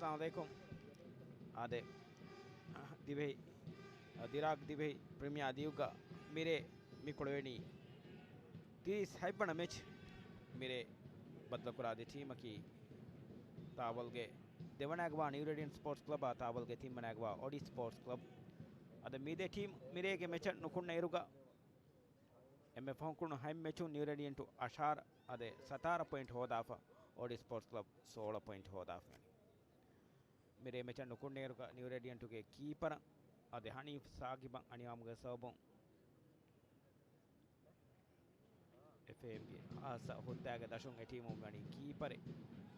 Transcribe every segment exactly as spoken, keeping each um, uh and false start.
އައްސަލާމު ޢަލައިކުމް. އާދެ، ދިވެހި، ދިރާގް ދިވެހި ޕްރިމިއާ ލީގުގަ މިރޭ މި ކުޅެވެނީ ތިރީސް ހަތްވަނަ މެޗް. މިރޭ ބަދަލުކުރާ ދެ ޓީމަކީ ތާވަލްގެ ދެވަނައިގަވާ ނިއު ރޭޑިއަންޓް ސްޕޯޓްސް ކްލަބާ ތާވަލްގެ ތިންވަނައިގަވާ އޮޑި ސްޕޯޓްސް ކްލަބް. އަދި މި ދެ ޓީމް މިރޭގެ މެޗަށް ނުކުންނަ އިރުގަ އެންމެ ފަހުން ކުޅުނު ހަތް މެޗުން ނިއު ރޭޑިއަންޓު އަށާރަ އަދި ސަތާރަ ޕޮއިންޓް ހޯދާފަ، އޮޑި ސްޕޯޓްސް ކްލަބް ސޯޅަ ޕޮއިންޓް ހޯދާފަ. މިރޭ މެޗަށް ނުކުންނައިރުގަ ނިއު ރޭޑިއަންޓުގެ ކީޕަރ އަދި ހަނީފް ސާގިބަށް އަނިޔާވުމުގެ ސަބަބުން އެފްއޭއެމްގެ ހާއްސަ ހުއްދައިގެ ދަށުން އެ ޓީމުން ވަނީ ކީޕަރެއް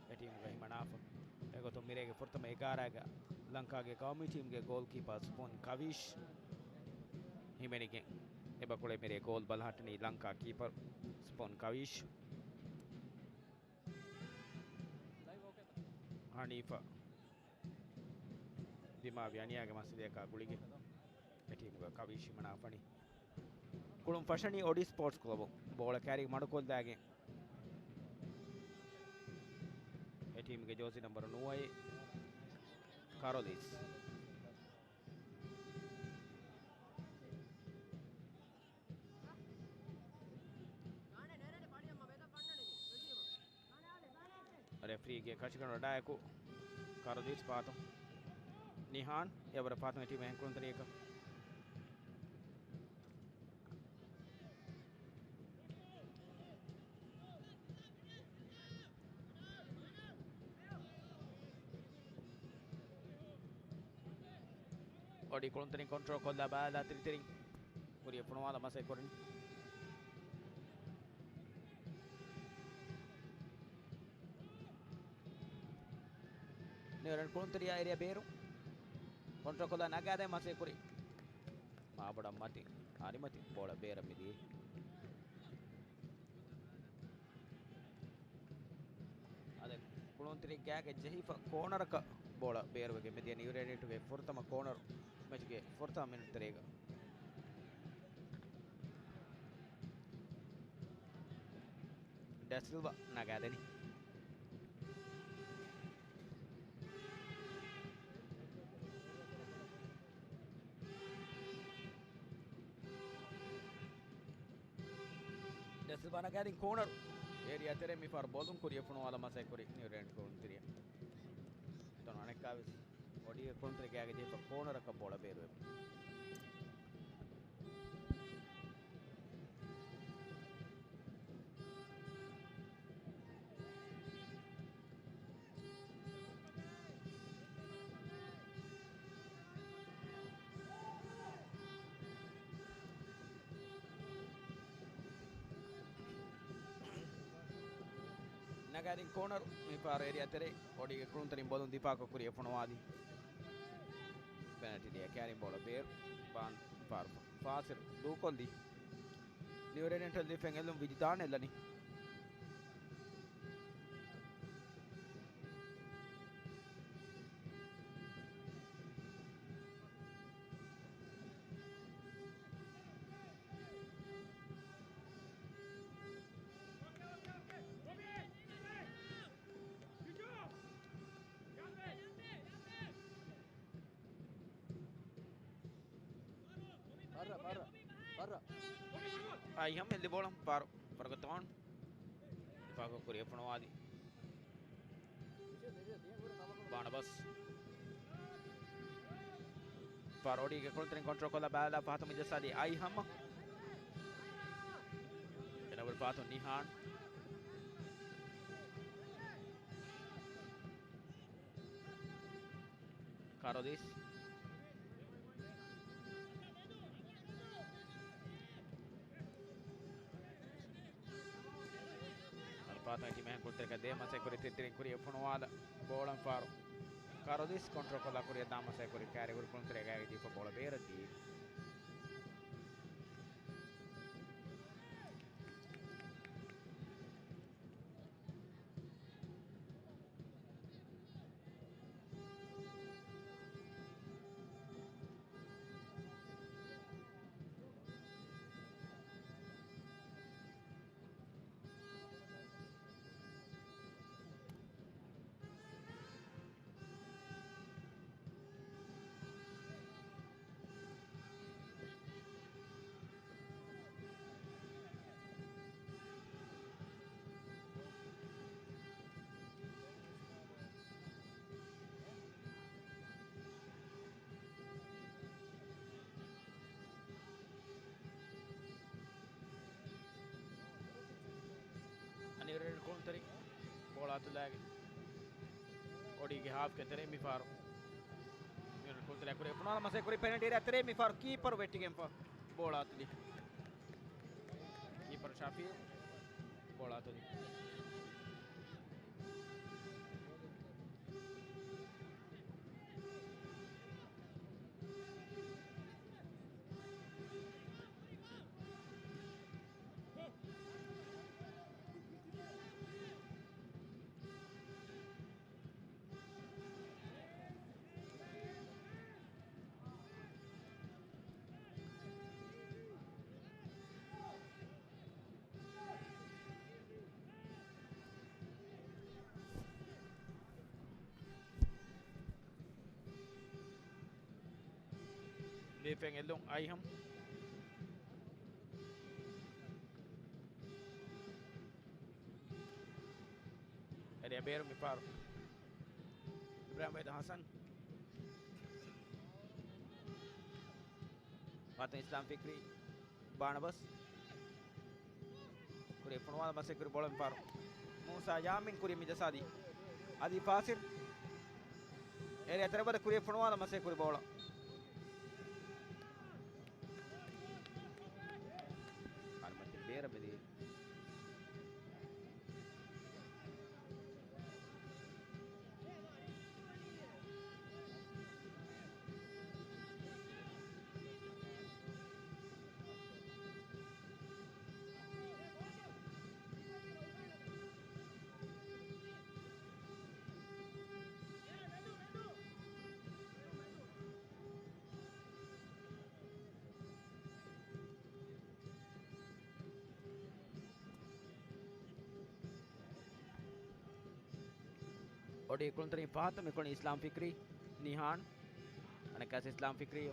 އެ ޓީމުގަ ހިމަނާފަ. އެގޮތުން މިރޭގެ ފުރަތަމަ އެގާރައިގަ ލަންކާގެ ގައުމީ ޓީމުގެ ގޯލްކީޕަރ ސްޕޯން ކަވީޝް ހިމެނިގެން އެބަ ކުޅެ މިރޭ ގޯލް ބަލަހައްޓަނީ ލަންކާ ކީޕަރ ސްޕޯން ކަވީޝް. ހަނީފަ ދިމާވި އަނިޔާގެ މައްސަލަޔަކާ ގުޅިގެން އެ ޓީމުގަ ކަވީޝް ހިމަނާފަނީ. ކުޅުން ފަށަނީ އޮޑި ސްޕޯޓްސް ކްލަބު. ބޯޅަ ކާރި މަޑުކޮށްލާގެން އެ ޓީމުގެ ޖޯސި ނަންބަރު ނުވައެއް ކާރޮލިސް. ރެފްރީގެ ކަށިގަނޑު އަޑާއެކު ކާރޮލިސް ފާތު. ނިހާން އެވަރަށް ފާތު އެ ޓީމު އެހެން ކުޅުންތެރިޔަކަށް. އޮޑި ކުޅުންތެރިން ކޮންޓްރޯލް ކޮށްލާ ބާލާ ތިރިތިރިން ކުރިއަށް ފޮނުވާލަން މަސައްކަތް ކުރަނީ. ނިއު ރޭޑިއަންޓް ކުޅުންތެރިޔާ އޭރިއާ ބޭރު ކޮންޓްރޯލް ކޮށްލާ ނަގާދޭ މަސައްކަތް ކުރި. މާބޮޑަށް މަތި، އަރިމަތި ބޯޅަ ބޭރަށް މިދިޔައީ. އަދި ކުޅުންތެރި ގާގެ ޖެހިފަ ކޯނަރަކަށް ބޯޅަ ބޭރުވެގެން މިދިޔަ ނިއު ރޭޑިއަންޓުގެ ފުރަތަމަ ކޯނަރު މެޗުގެ ފުރަތަމަ މިނެޓް ތެރޭގަ. ޑެސިލްވާ ނަގާދެނީ. ޑެސިލްވާ ނަގާދިން ކޯނަރު އޭރިއާ ތެރޭ މިފަހަރު ބޯލުން ކުރިއަށް ފޮނުވާލަން މަސައްކަތް ކުރި ނިއު ރޭޑިއަންޓް ކުޅުންތެރިޔާ. އެތަނު އަނެއްކާވެސް އޮޑީގެ ކުޅުންތެރި ގާގަ ޖެހިފަ ކޯނަރަކަށް ބޯޅަ ބޭރުވެ. ނަގާދިން ކޯނަރު މިފަހަރު އޭރިއާ ތެރޭ އޮޑީގެ ކުޅުންތެރިން ބޯލުން ދިފާކޮށް ކުރިއަށް ފޮނުވާލީ. ޕެނަލްޓީ ދިޔަ ކާރިން ބޯޅަ ބޭރު ބާން ފާރު ފާސިލް ދޫކޮށްލީ. ނިއު ރޭޑިއަންޓަށް ލިބިފައި އެއްލުން ވިޖުދާން އެއްލަނީ. އައިހަމް ހެއްލި ބޯޅަ ފާރު ފަރުގަތަމާން ދިފާކޮށް ކުރިއަށް ފޮނުވާލި. ބާނަބަސް. ފާރު އޮޑީގެ ކުޅުންތެރިން ކޮންޓްރޯލް ކޮށްލާ ބާލާ ފަހަތު މިޖައްސާލީ އައިހަމް. އެނަބަރު ފަހަތު ނިހާން. ކާރޮލިސް. އަލްފާތަ ތިމެހެން ކުޅުންތެރިކަށް ދޭ މަސައްކަތް ކުރި ތިރިތިރިން ކުރިއަށް ފޮނުވާލަ ބޯޅަން ފާރު. ކާރޮލިސް ކޮންޓްރޯލް ކޮށްލާ ކުރިއަށް ދާ މަސައްކަތް ކުރި ކާރި ކުރި ކުޅުންތެރި ގާގަ ޖެހިފަ ބޯޅަ ބޭރަށް ދީ. ތެރެއިން ބޯޅަ އަތުލާގެން އޮޑީގެ ހާފްގެ ތެރެއިން މިފަހަރު މިރު ކުޅުންތެރެއަށް ކުރި ފުނާލަ މަސައްކަތް ކުރި ޕެނަލްޓީ އެރިއާ ތެރެއިން މިފަހަރު ކީޕަރު ވެއްޓިގެންފަ ބޯޅަ އަތުލި. ކީޕަރު ޝަފީއު ބޯޅަ އަތުލި. ލީފެން އެއްލުން އައިހަމް. އެރިއާ ބޭރު މިފަހަރު އިބްރާހިމް ވައިދު ހަސަން. ފަތު އިސްލާމް ފިކްރީ. ބާނަބަސް. ކުރި ފޮނުވާލަ މަސައްކަތް ކުރި ބޯޅަ މިފަހަރު. މޫސާ ޔާމީން ކުރި މިޖަސާދީ. އަދި ފާސިލް. އެރިއާ ތެރެއަށް ކުރި ފޮނުވާލަ މަސައްކަތް ކުރި ބޯޅަ. އަރުމަތި ބޭރަށް މެދި. އޮޑީ ކުޅުންތެރިން ފަހަތު މި ކުޅުނީ އިސްލާމް ފިކްރީ، ނިހާން. އަނެއްކާސް އިސްލާމް ފިކްރީ.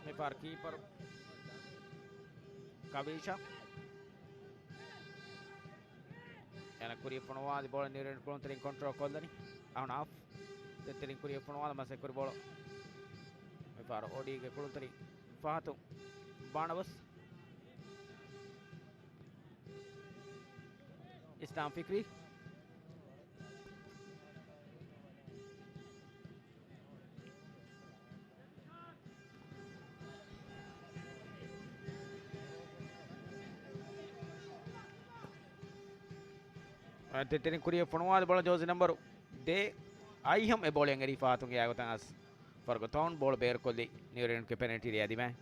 މިފަހަރު ކީޕަރު ކަވީޝާ. އޭނަ ކުރިއަށް ފޮނުވާލި ބޯޅަ ނިއުރެންޑް ކުޅުންތެރިން ކޮންޓްރޯލް ކޮށްލަނީ. އަހުން އާފް. ތެތެރިން ކުރިއަށް ފޮނުވާލަ މަސައްކަތް ކުރި ބޯޅަ. މިފަހަރު އޮޑީގެ ކުޅުންތެރިން ފަހަތު ބާނަބަސް. އިސްލާމް ފިކްރީ. ތެތެރިން ކުރިއަށް ފޮނުވާލި ބޯޅަ ޖާޒީ ނަމްބަރު ދޭ އައިހަމް އެ ބޯޅަ އެނގެރީ ފަހަތުން އެއާގޮތަށް އަސް ފަރުގަތޯން ބޯޅަ ބޭރުކޮށްލި ނިއުރެންޑްގެ ޕެނަލްޓީ އެރިއާ ދިމާއި.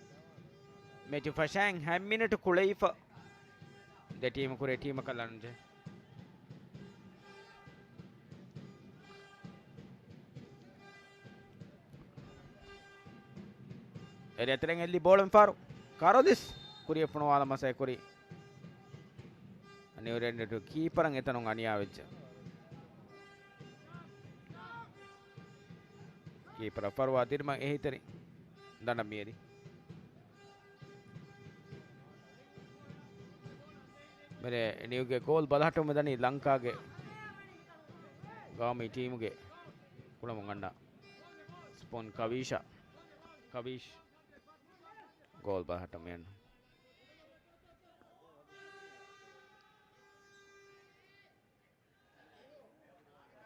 މެޗު ފަށައިން ހަތް މިނެޓު ކުޅެވިފަ ދެ ޓީމު ކުރެ ޓީމަކަށް ލަނޑުންޖެހޭ. އެރިއާ ތެރެއިން އެއްލި ބޯޅަ މިފަހަރު ކާރޮލިސް ކުރިއަށް ފޮނުވާލަ މަސައްކަތް ކުރި. ނިއުރެންޑް ކީޕަރަށް އެތަނުން އަނިޔާވެއްޖެ. ކީޕަރަށް ފަރުވާ ދިރިމަށް އެހީތެރި ދަނޑަށް މިއެރި. މިރޭ ނިއުގެ ގޯލް ބަލަހައްޓަމުން ދަނީ ލަންކާގެ ގައުމީ ޓީމުގެ ކުޅަމުން އަންނަ ސްޕުން ކަވީޝާ. ކަވީޝް ގޯލް ބަލަހައްޓަމުން އެން.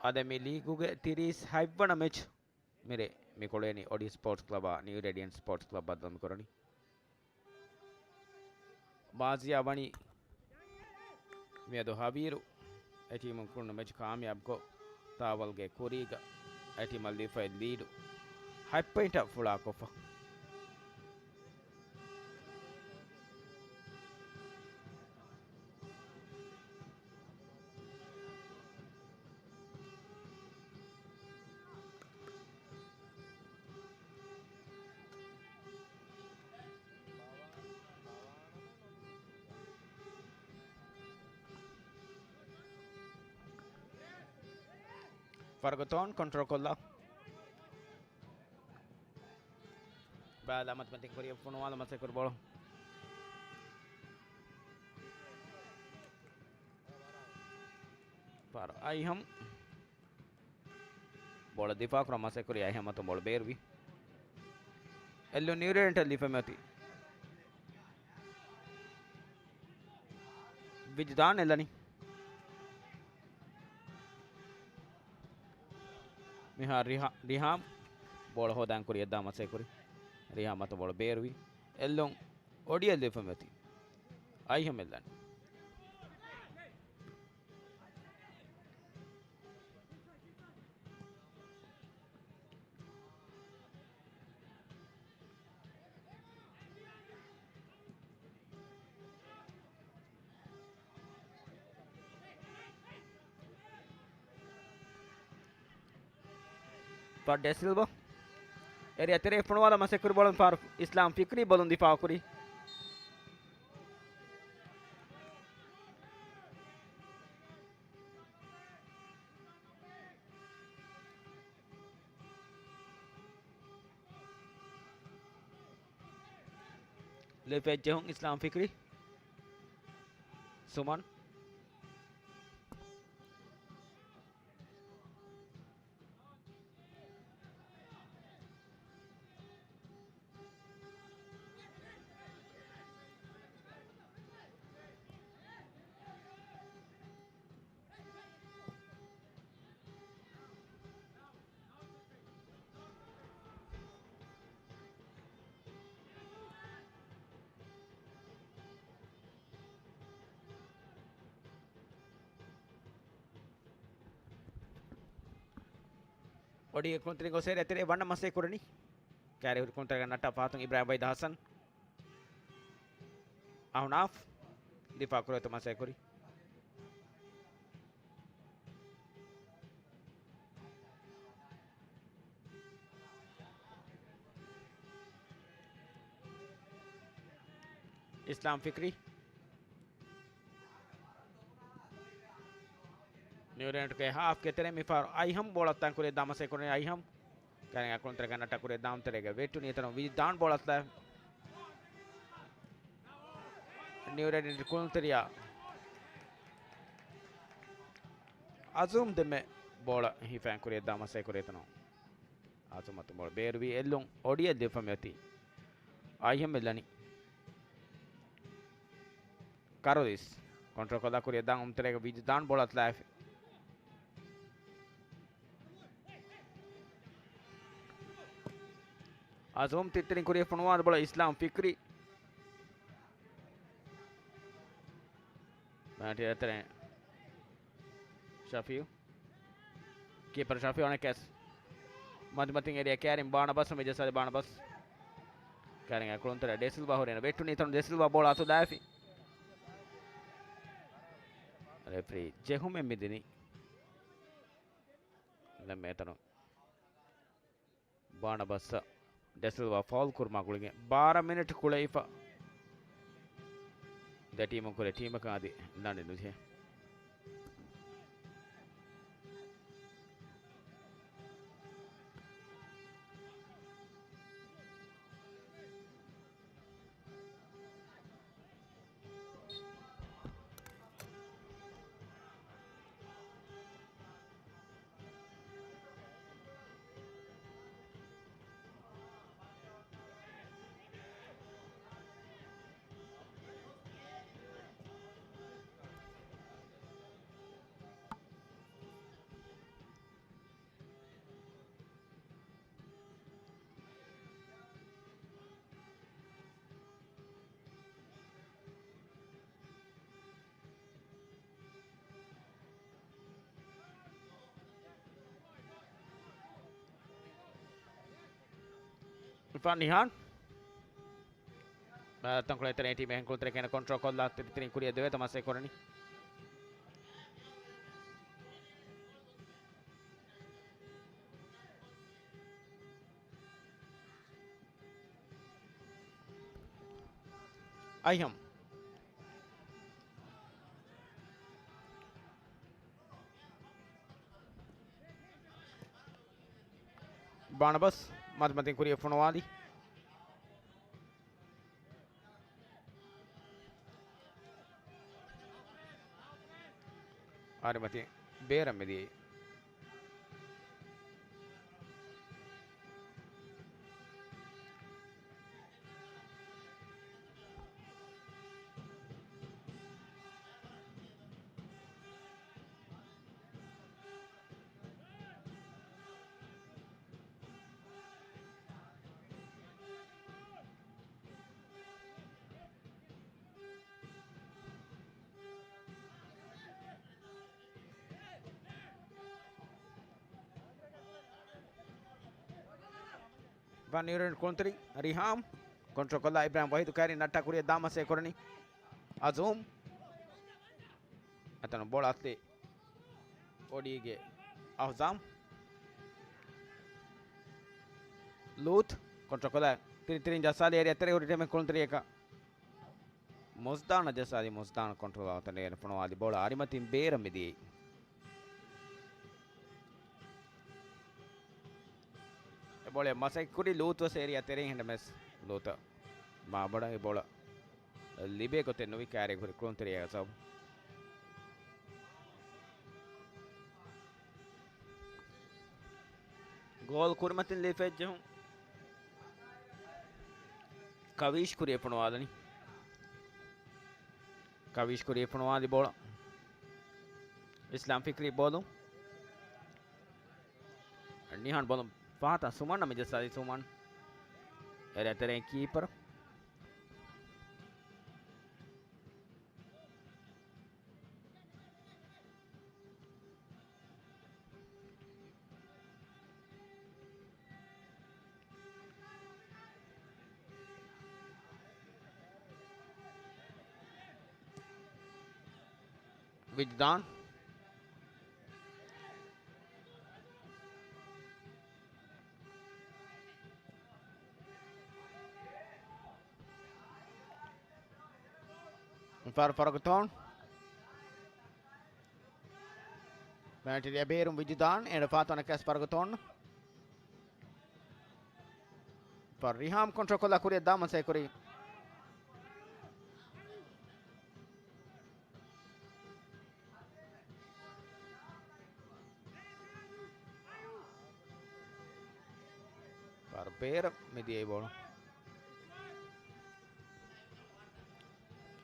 އާދެ، މި ލީގުގެ ތިރީސް ހަތްވަނަ މެޗް މިރޭ މި ކުޅޭނީ އޮޑީ ސްޕޯޓްސް ކްލަބާ ނިއު ރޭޑިއަންޓް ސްޕޯޓްސް ކްލަބް ބައްދަލު މި ކުރަނީ. މާޒިޔާ ވަނީ މިއަދު ހަވީރު އެ ޓީމުން ކުޅުނު މެޗް ކާމިޔާބުކޮށް، ތާވަލްގެ ކުރީގަ އެ ޓީމަށް ލިބިފައި ލީޑު ހަތް ޕޮއިންޓަށް ފުޅާކޮށްފަ. ފަރުގަތޯން ކޮންޓްރޯލް ކޮށްލާ. ބާލާ މަތިމަތިން ކުރިއަށް ފޮނުވާލަ މަސައްކަތް ކުރި ބޯޅަ. ފާރު އައިހަމް. ބޯޅަ ދިފާކުރަން މަސައްކަތް ކުރި އައިހަމް އަތުން ބޯޅަ ބޭރުވި. އެއްލުން ނިއުރޭޑަންޓަށް ލިބިފައިމިއޮތީ. ވިޖްދާން އެއްލަނީ. މިހާރު ރިހާ-، ރިހާމް ބޯޅަ ހޯދާން ކުރިޔަށް ދާން މަސައްކަތް ކުރި. ރިހާމް އަތު ބޯޅަ ބޭރުވި. އެއްލުން އޮޑިއަށް ލިބިފައިމިއޮތީ. އައިހަމް އެއްލަނީ. ފަ ޑެސިލްވާ. އެރިއަށް ތެރޭ ފޮނުވާލަން މަސައްކަތް ކުރި ބޯޅަ މިފަހަރު އިސްލާމް ފިކްރީ ބޯޅަ ދިފާއު ކުރި. ލިބިފައި ޖެހުން އިސްލާމް ފިކްރީ. ސުމަން. އޮޑި ކުންތެރިން ގޮސް އެރިއަށް ތެރޭ ވަންނަ މަސައްކަތް ކުރަނީ. ކާރި ހުރި ކުންތެރިގަ ނައްޓާ ފަހަތުން އިބްރާހިމް ވައްހީދު ހަސަން. އަހުނާފް ދިފާ ކުރެވި މަސައްކަތް ކުރި. އިސްލާމް ފިކްރީ. ނިއުރޭންޓްގެ ހާފްގެ ތެރެއިން މިފަހަރު އައިހަމް ބޯޅަ އަތުން ކުރިޔަށް ދާން މަސައްކަތް ކުރަނީ އައިހަމް. ކާރިން އަތުން ކުންތެރިގަ ނައްޓާ ކުރިޔަށް ދާން ތެރޭގަ ވެއްޓުނީ އެތަނުން ވިޖްދާން ބޯޅަ އަތުލާ. ނިއުރޭންޓް ކުންތެރިޔާ އަޒޫމް ދެމެ ބޯޅަ ހިފާން ކުރިޔަށް ދާން މަސައްކަތް ކުރި އެތަނުން. އަޒޫމް އަތުން ބޯޅަ ބޭރުވީ އެއްލުން އޮޑިއަށް ލިބިފައިމިއޮތީ. އައިހަމް އެއްލަނީ. ކަރުލިސް ކޮންޓްރޯލް ކޮށްލާ ކުރިޔަށް ދާން އުމްތެރޭގަ ވިޖްދާން ބޯޅަ އަތުލާފި. އަޒޫމް ތިއްތިރިން ކުރިޔަށް ފޮނުވާލި ބޯޅަ އިސްލާމް ފިކްރީ. މާޓި އަތެރެ ޝަފީއު. ކީޕަރު ޝަފީއު އަނެއްކާސް. މަތިމަތިން އެރިއަށް ކާރިން ބާނަބަސް މި ޖަސާލި ބާނަބަސް. ކާރިން އަތުން ކުޅުންތެރި ޑެސިލްވާ ހުރި އޭނަ ވެއްޓުނީ އެތަނުން ޑެސިލްވާ ބޯޅަ އަތުލާފި. ރެފްރީ ޖެހުމެއް މިދިނީ. ދެން މި އެތަނުން ބާނަބަސްއަށް ޑެސިލްވާ ފައުލް ކުރުމާ ގުޅިގެން ބާރަ މިނެޓް ކުޅެވިފަ. ދެ ޓީމުން ކުރެ ޓީމަކަށް އަދި ލަނޑެއް ނުޖެހޭ. އިރްފާން ނިހާން. ތަންކޮޅެއް ތެރެއިން ޓީމެއް ހެންކުޅުންތެރިޔާ ކޮންޓްރޯލް ކޮށްލާ ތިރިތިރިން ކުރިއަށް ދެވޭތޯ މަސައްކަތް ކުރަނީ. އައިހަމް. ބާނަބަސް މަތިމަތިން ކުރިއަށް ފޮނުވާލި. އާރިމަތި ބޭރަށް މިދިޔައީ. ފާނިއުރެން ކުޅުންތެރި ރިހާމް ކޮންޓްރޯލް ކޮށްލާ އިބްރާހިމް ވަހީދު ކައިރިން ނައްޓާ ކުރިޔަށް ދާ މަސައްކަތް ކުރަނީ އަޒޫމް. އެތަނުން ބޯޅަ އަތުލީ އޯޑީގެ އަހުޒާމް. ލޫތް ކޮންޓްރޯލް ކޮށްލާ ތިރި ތިރިން ޖައްސާލި އޭރިއާ ތެރޭ ހުރި ޓީމެއް ކުޅުންތެރިޔަކަށް. މުޒްދާނަށް ޖައްސާލި މުޒްދާން ކޮންޓްރޯލް އަވަތަން އޭރު ފޮނުވާލި ބޯޅަ އަރިމަތިން ބޭރަށް މިދިޔައީ. އެ ބޯޅަ މަސައްކަތް ކުރި ލޫތު ވެސް އޭރިއާ ތެރެއިން ހިނދުމެސް ލޫތަށް މާބޮޑަށް އެ ބޯޅަ ލިބޭ ގޮތެއް ނުވި ކައިރި ހުރި ކުޅުންތެރިޔާގެ ސަބަބު. ގޯލް ކުރިމަތިން ލިފެއްޖެހުން. ކަވީޝް ކުރިއަށް ފޮނުވާލަނީ. ކަވީޝް ކުރިއަށް ފޮނުވާލި ބޯޅަ. އިސްލާމް ފިކްރީ ބޯލުން. ނިހާން ބޯލުން ފަހަތަށް ސުމަން މި ޖައްސާލި ސުމަން. އޭރިއާ ތެރެއިން ކީޕަރު. ވިޖްދާން. ފަރު ފަރުގަތޯން. ޕެނަލްޓީ އެބޭރުން ވިޖްދާން އެންޑް ފާތޯނަ ކެސް ފަރުގަތޯން. ފަރު ރިހާމް ކޮންޓްރޯލް ކޮށްލާ ކުރިއަށް ދާ މަސައްކަތް ކުރީ. ފަރު ބޭރަށް މިދިޔައީ ބޯޅަ.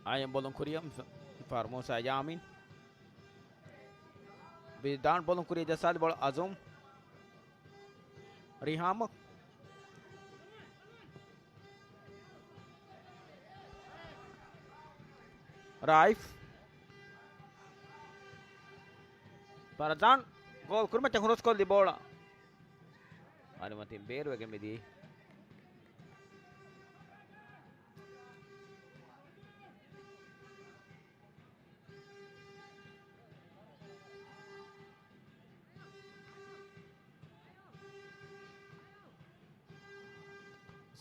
އާޔަން ބޯލުން ކުރިއަށް ފަރު މޫސާ ޔާމީން. ވިޖްދާން ބޯލުން ކުރިއަށް ޖައްސާލި ބޯޅަ އަޒުމް. ރިހާމް. ރާއިފް. ފަރަޒާން ގޯލް ކުރިމަތިން ހުރަސްކޮށްލި ބޯޅަ އަރިމަތިން ބޭރުވެގެން މިދިޔައީ.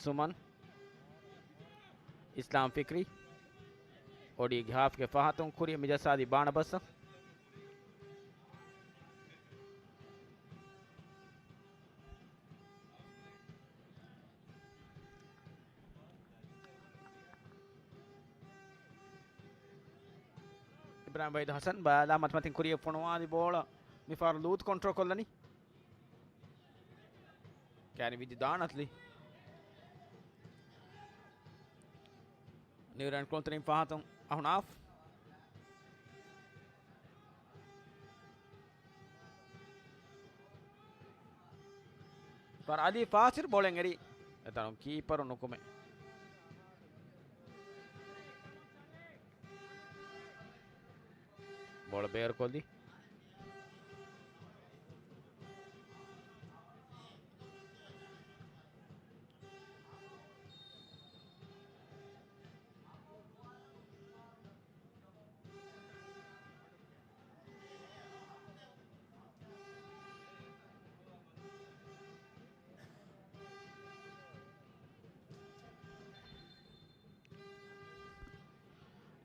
ސުމަން، އިސްލާމް ފިކްރީ، އޮޑީގެ ހާފްގެ ފަހަތުން ކުރިއަށް މިޖައްސާލި ބާނަބަސް. އިބްރާހިމް ވައިދު ހަސަން ބަލާ މަތިމަތިން ކުރިއަށް ފޮނުވާލި ބޯޅަ މިފަހަރު ލޫތު ކޮންޓްރޯލް ކޮށްލަނީ. ކައިރިން ވިޖްދާން އަތުލީ. ނިއުރެން ކުޅުންތެރިން ފަހަތުން އަހުނާފް. ފަރު އަލީ ފާސިރު ބޯޅަ އެރި. އެތަނުން ކީޕަރު ނުކުމެ. ބޯޅަ ބޭރުކޮށްލީ.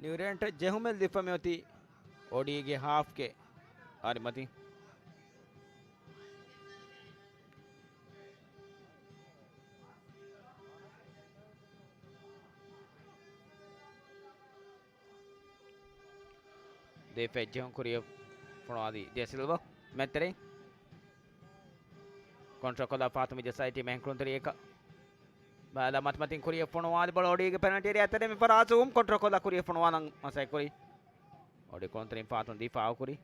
ނިއުރެންޓަށް ޖެހުމެއް ލިބިފަ މިއޮތީ އޮޑީގެ ހާފްގެ އަރިމަތިން. ދެފެއްޖެހުން ކުރިއަށް ފޮނުވާލީ ޑެ ސިލްވާ މެތެރެ. ކޮންޓްރޯލް ކޮށްލާ ފާތުމި ޖައްސާލި މެހެން ކުޅުންތެރިޔަކަށް. ބަލާ މަތިމަތިން ކުރިއަށް ފޮނުވާލި ބޯޅަ އޮޑީގެ ޕެނަލްޓީ އެރިއާ ތެރޭ މިފަހަރު އަޒުމް ކޮންޓްރޯލް ކޮށްލާ ކުރިއަށް ފޮނުވާލަން މަސައްކަތް ކުރީ. އޮޑީ ކުޅުންތެރިން ފާތުން ދިފާއު ކުރީ.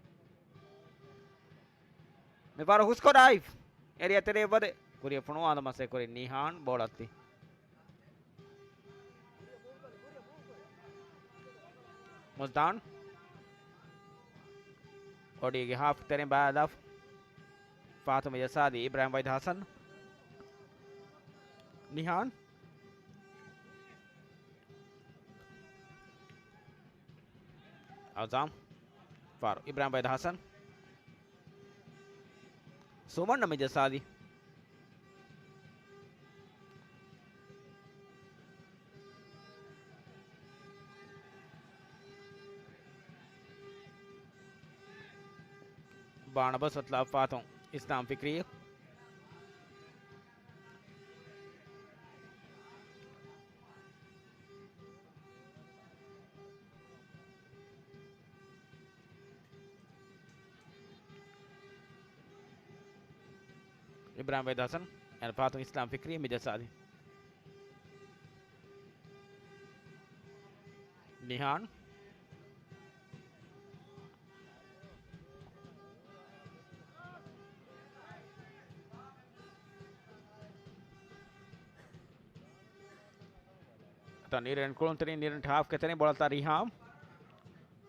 މިފަހަރު ހުސްކޮށް ރާއިފް އެރިއާ ތެރޭ ވަދެ ކުރިއަށް ފޮނުވާލަން މަސައްކަތް ކުރީ ނިހާން ބޯޅަ އަތުލީ. މުޒްދާން. އޮޑީގެ ހާފް ތެރެއިން ބަލާލާފަ. ފާތުމި ޖައްސާލީ އިބްރާހިމް ވައިދު ހަސަން. ނިހާން. އަޒާމް. ފާރު. އިބްރާހިމް ބައިދަ ހަސަން. ސުމަން ނަމި ޖަސާލި. ބާނަބަސް އޮތްލާ ފާތުން އިސްލާމް ފިކްރީ. އިބްރާހިމް ވައިދު ހަސަން، އެން ފާތުން އިސްލާމް ފިކްރީ މި ޖައްސާލި. ނިހާން. ތަ ނީރެން ކުޅުންތެރިން، ނީރެން ހާފްގެ ތެރެއިން ބޯޅަ ތަ ރިހާމް.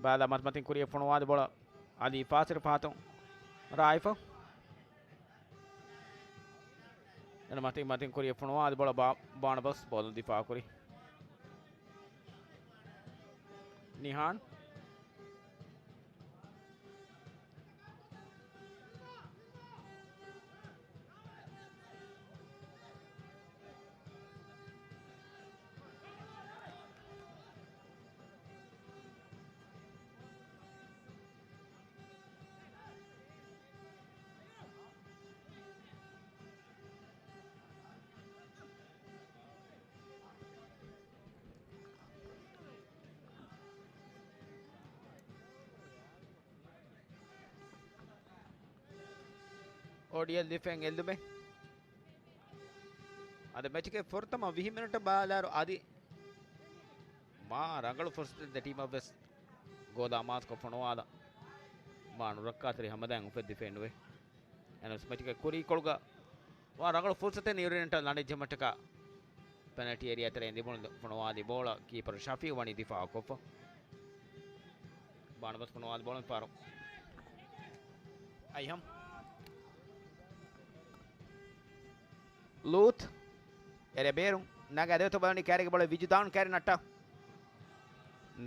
ބަލާ މަތިމަތިން ކުރިޔަށް ފޮނުވާލި ބޯޅަ އަލީ ފާސިރު ފާތުން ރާއިފަ. އެން މަތިން މަތިން ކުރިޔަށް ފޮނުވާލި ބޯޅަ ބާ-، ބާނަބަސް ބޯލުން ދިފާ ކުރި. ނިހާން. އޮޑިއަށް ލިފެން އެއްލުމެއް. އަދި މެޗުގެ ފުރަތަމަ ވިހި މިނެޓަށް ބަލާއިރު އަދި މާ ރަނގަޅު ފުރުސަތެއް ދެ ޓީމަށް ވެސް ގޯލާ މާސްކޮށް ފޮނުވާލަ، މާ ނުރައްކާތެރި ހަމަލާން އުފެއްދިފައެއް ނުވޭ. އެން އެސް މެޗުގެ ކުރީކޮޅުގަ ވާ ރަނގަޅު ފުރުސަތެއް ނިއުޒީލެންޑަށް ލަނޑެއްޖެމަށްޓަކާ ޕެނަލްޓީ އޭރިއާ ތެރެއިން ލިބުނު ފޮނުވާލި ބޯޅަ ކީޕަރު ޝަފީ ވަނީ ދިފާއަށް ކޮށްފަ. ބާނަބަސް ފޮނުވާލި ބޯޅަ ފާރު. އައިހަމް. ލޫތް. އެރޭ ބޭރު. ނަގާ ދެވެތަ ބަލަނީ ކާރިގެ ބޯޅަ ވިޖުދާން ކާރި ނައްޓާ.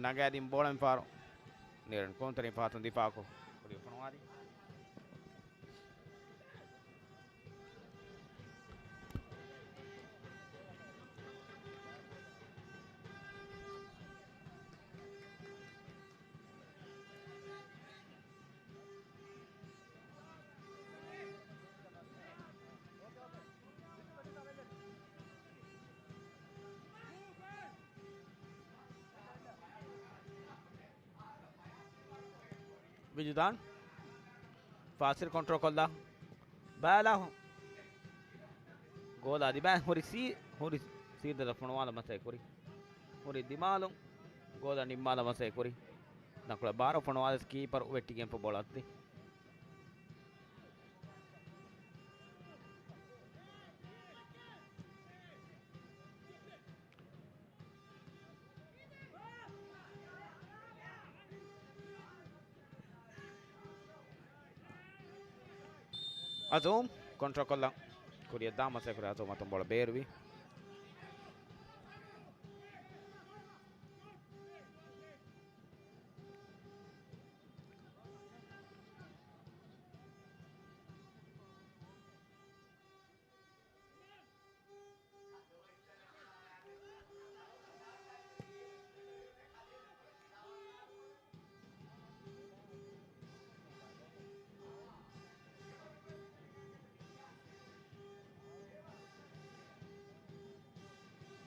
ނަގާދިން ބޯޅަ ފާރު. ނީރެން ކުޅުންތެރިން ފާތުން ދިފާއަކު. ކުރި ފޮނުވާލި. ވިޖުދާން. ފާސިރު ކޮންޓްރޯލް ކޮށްލާ. ބަލާ. ގޯލާ ދިމާ ހުރި ސީ-، ހުރި ސީދަލަށް ފޮނުވާލަ މަސައް ކުރި. ހުރި ދިމާލުން ގޯލަށް ނިންމާލަ މަސައް ކުރި. ދަންކޮޅަށް ބާރަށް ފޮނުވާލަސް ކީޕަރު ވެއްޓިގެންފަ ބޯޅަ އައްތި. އަޒޫމް ކޮންޓްރޯލް ކޮށްލަން ކުރިއަށް ދާ މަސައްކަތް ކުރި އަޒޫމް އަތުން ބޯޅަ ބޭރުވި.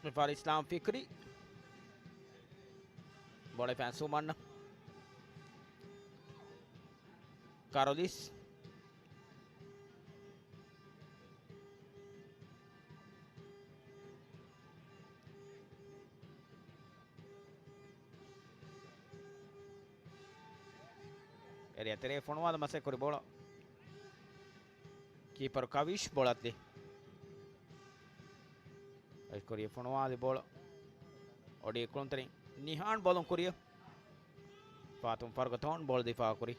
މިފަހަރު އިސްލާމް ފިކްރީ. ބޯޅަ ފައިސުމަން. ކާރޮލިސް. އެރިއާ ތެރޭ ފޮނުވާލަ މަސައްކަތް ކުރި ބޯޅަ. ކީޕަރު ކަވީޝް ބޯޅަ އައްތި. އައިސް ކުރި ފޮނުވާލި ބޯޅަ. އޮޑި ކުޅުންތެރިން ނިހާން ބޯލުން ކުރިއަށް. ފާތުން ފަރުގަތޯން ބޯޅަ ދިފާ ކުރި.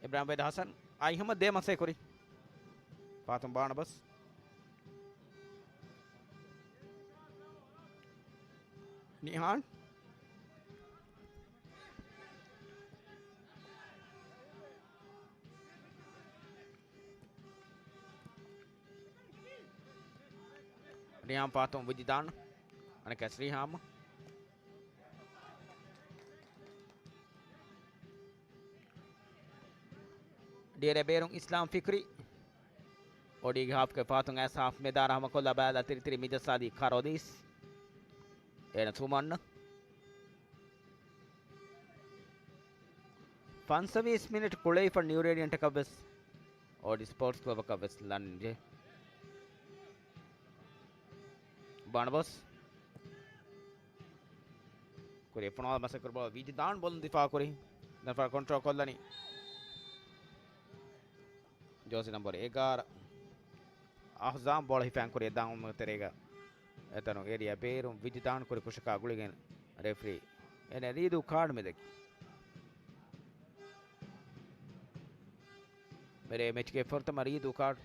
އިބްރާހިމް ބައިދު ހަސަން އައިހަމަ ދޭ މަސައް ކުރި. ފާތުން ބާނަބަސް. ނިހާން. ނިހާން ފާތުން ވިޖިދާން. އަނެއްކާ ރީހާމް. ޑިއަރ ބޭރުން އިސްލާމް ފިކްރީ. އޮޑީގެ ހާފްގެ ފާތުން އައިސް ހާފް މެދާރަށް ހަމަކޮށްލާ ބަލާލާ ތިރިތިރި މިޖައްސާލީ ކަރޯލީސް. އޭނަ ސުމަން. ފަންސަވީސް މިނިޓް ކުޅެފަ ނިއު ރޭޑިއަންޓަކަށް ވެސް އޯޑި ސްޕޯޓްސް ކްލަބަކަށް ވެސް ލަންޖެ. ބަނޑުބޮސް. ކުރި ފޮނުވާލަ މަސައްކަތް ކުރި ބޯޅަ ވިޖިދާން ބޯލުން ދިފާ ކުރި. ދެން ފަރަށް ކޮންޓްރޯލް ކޮށްލަނީ. ޖޯސި ނަމްބަރު އެގާރަ އަހްޒާމް ބޯޅަ ހިފާން ކުރި ދާން ތެރޭގަ. އެތަނު އޭރިއާ ބޭރުން ވިޖިދާން ކުރި ކުށަކާ ގުޅިގެން ރެފްރީ އޭނަ ރީދޫ ކާޑު މެދަކީ. މެރޭ މެޗްގެ ފުރަތަމަ ރީދޫ ކާޑު.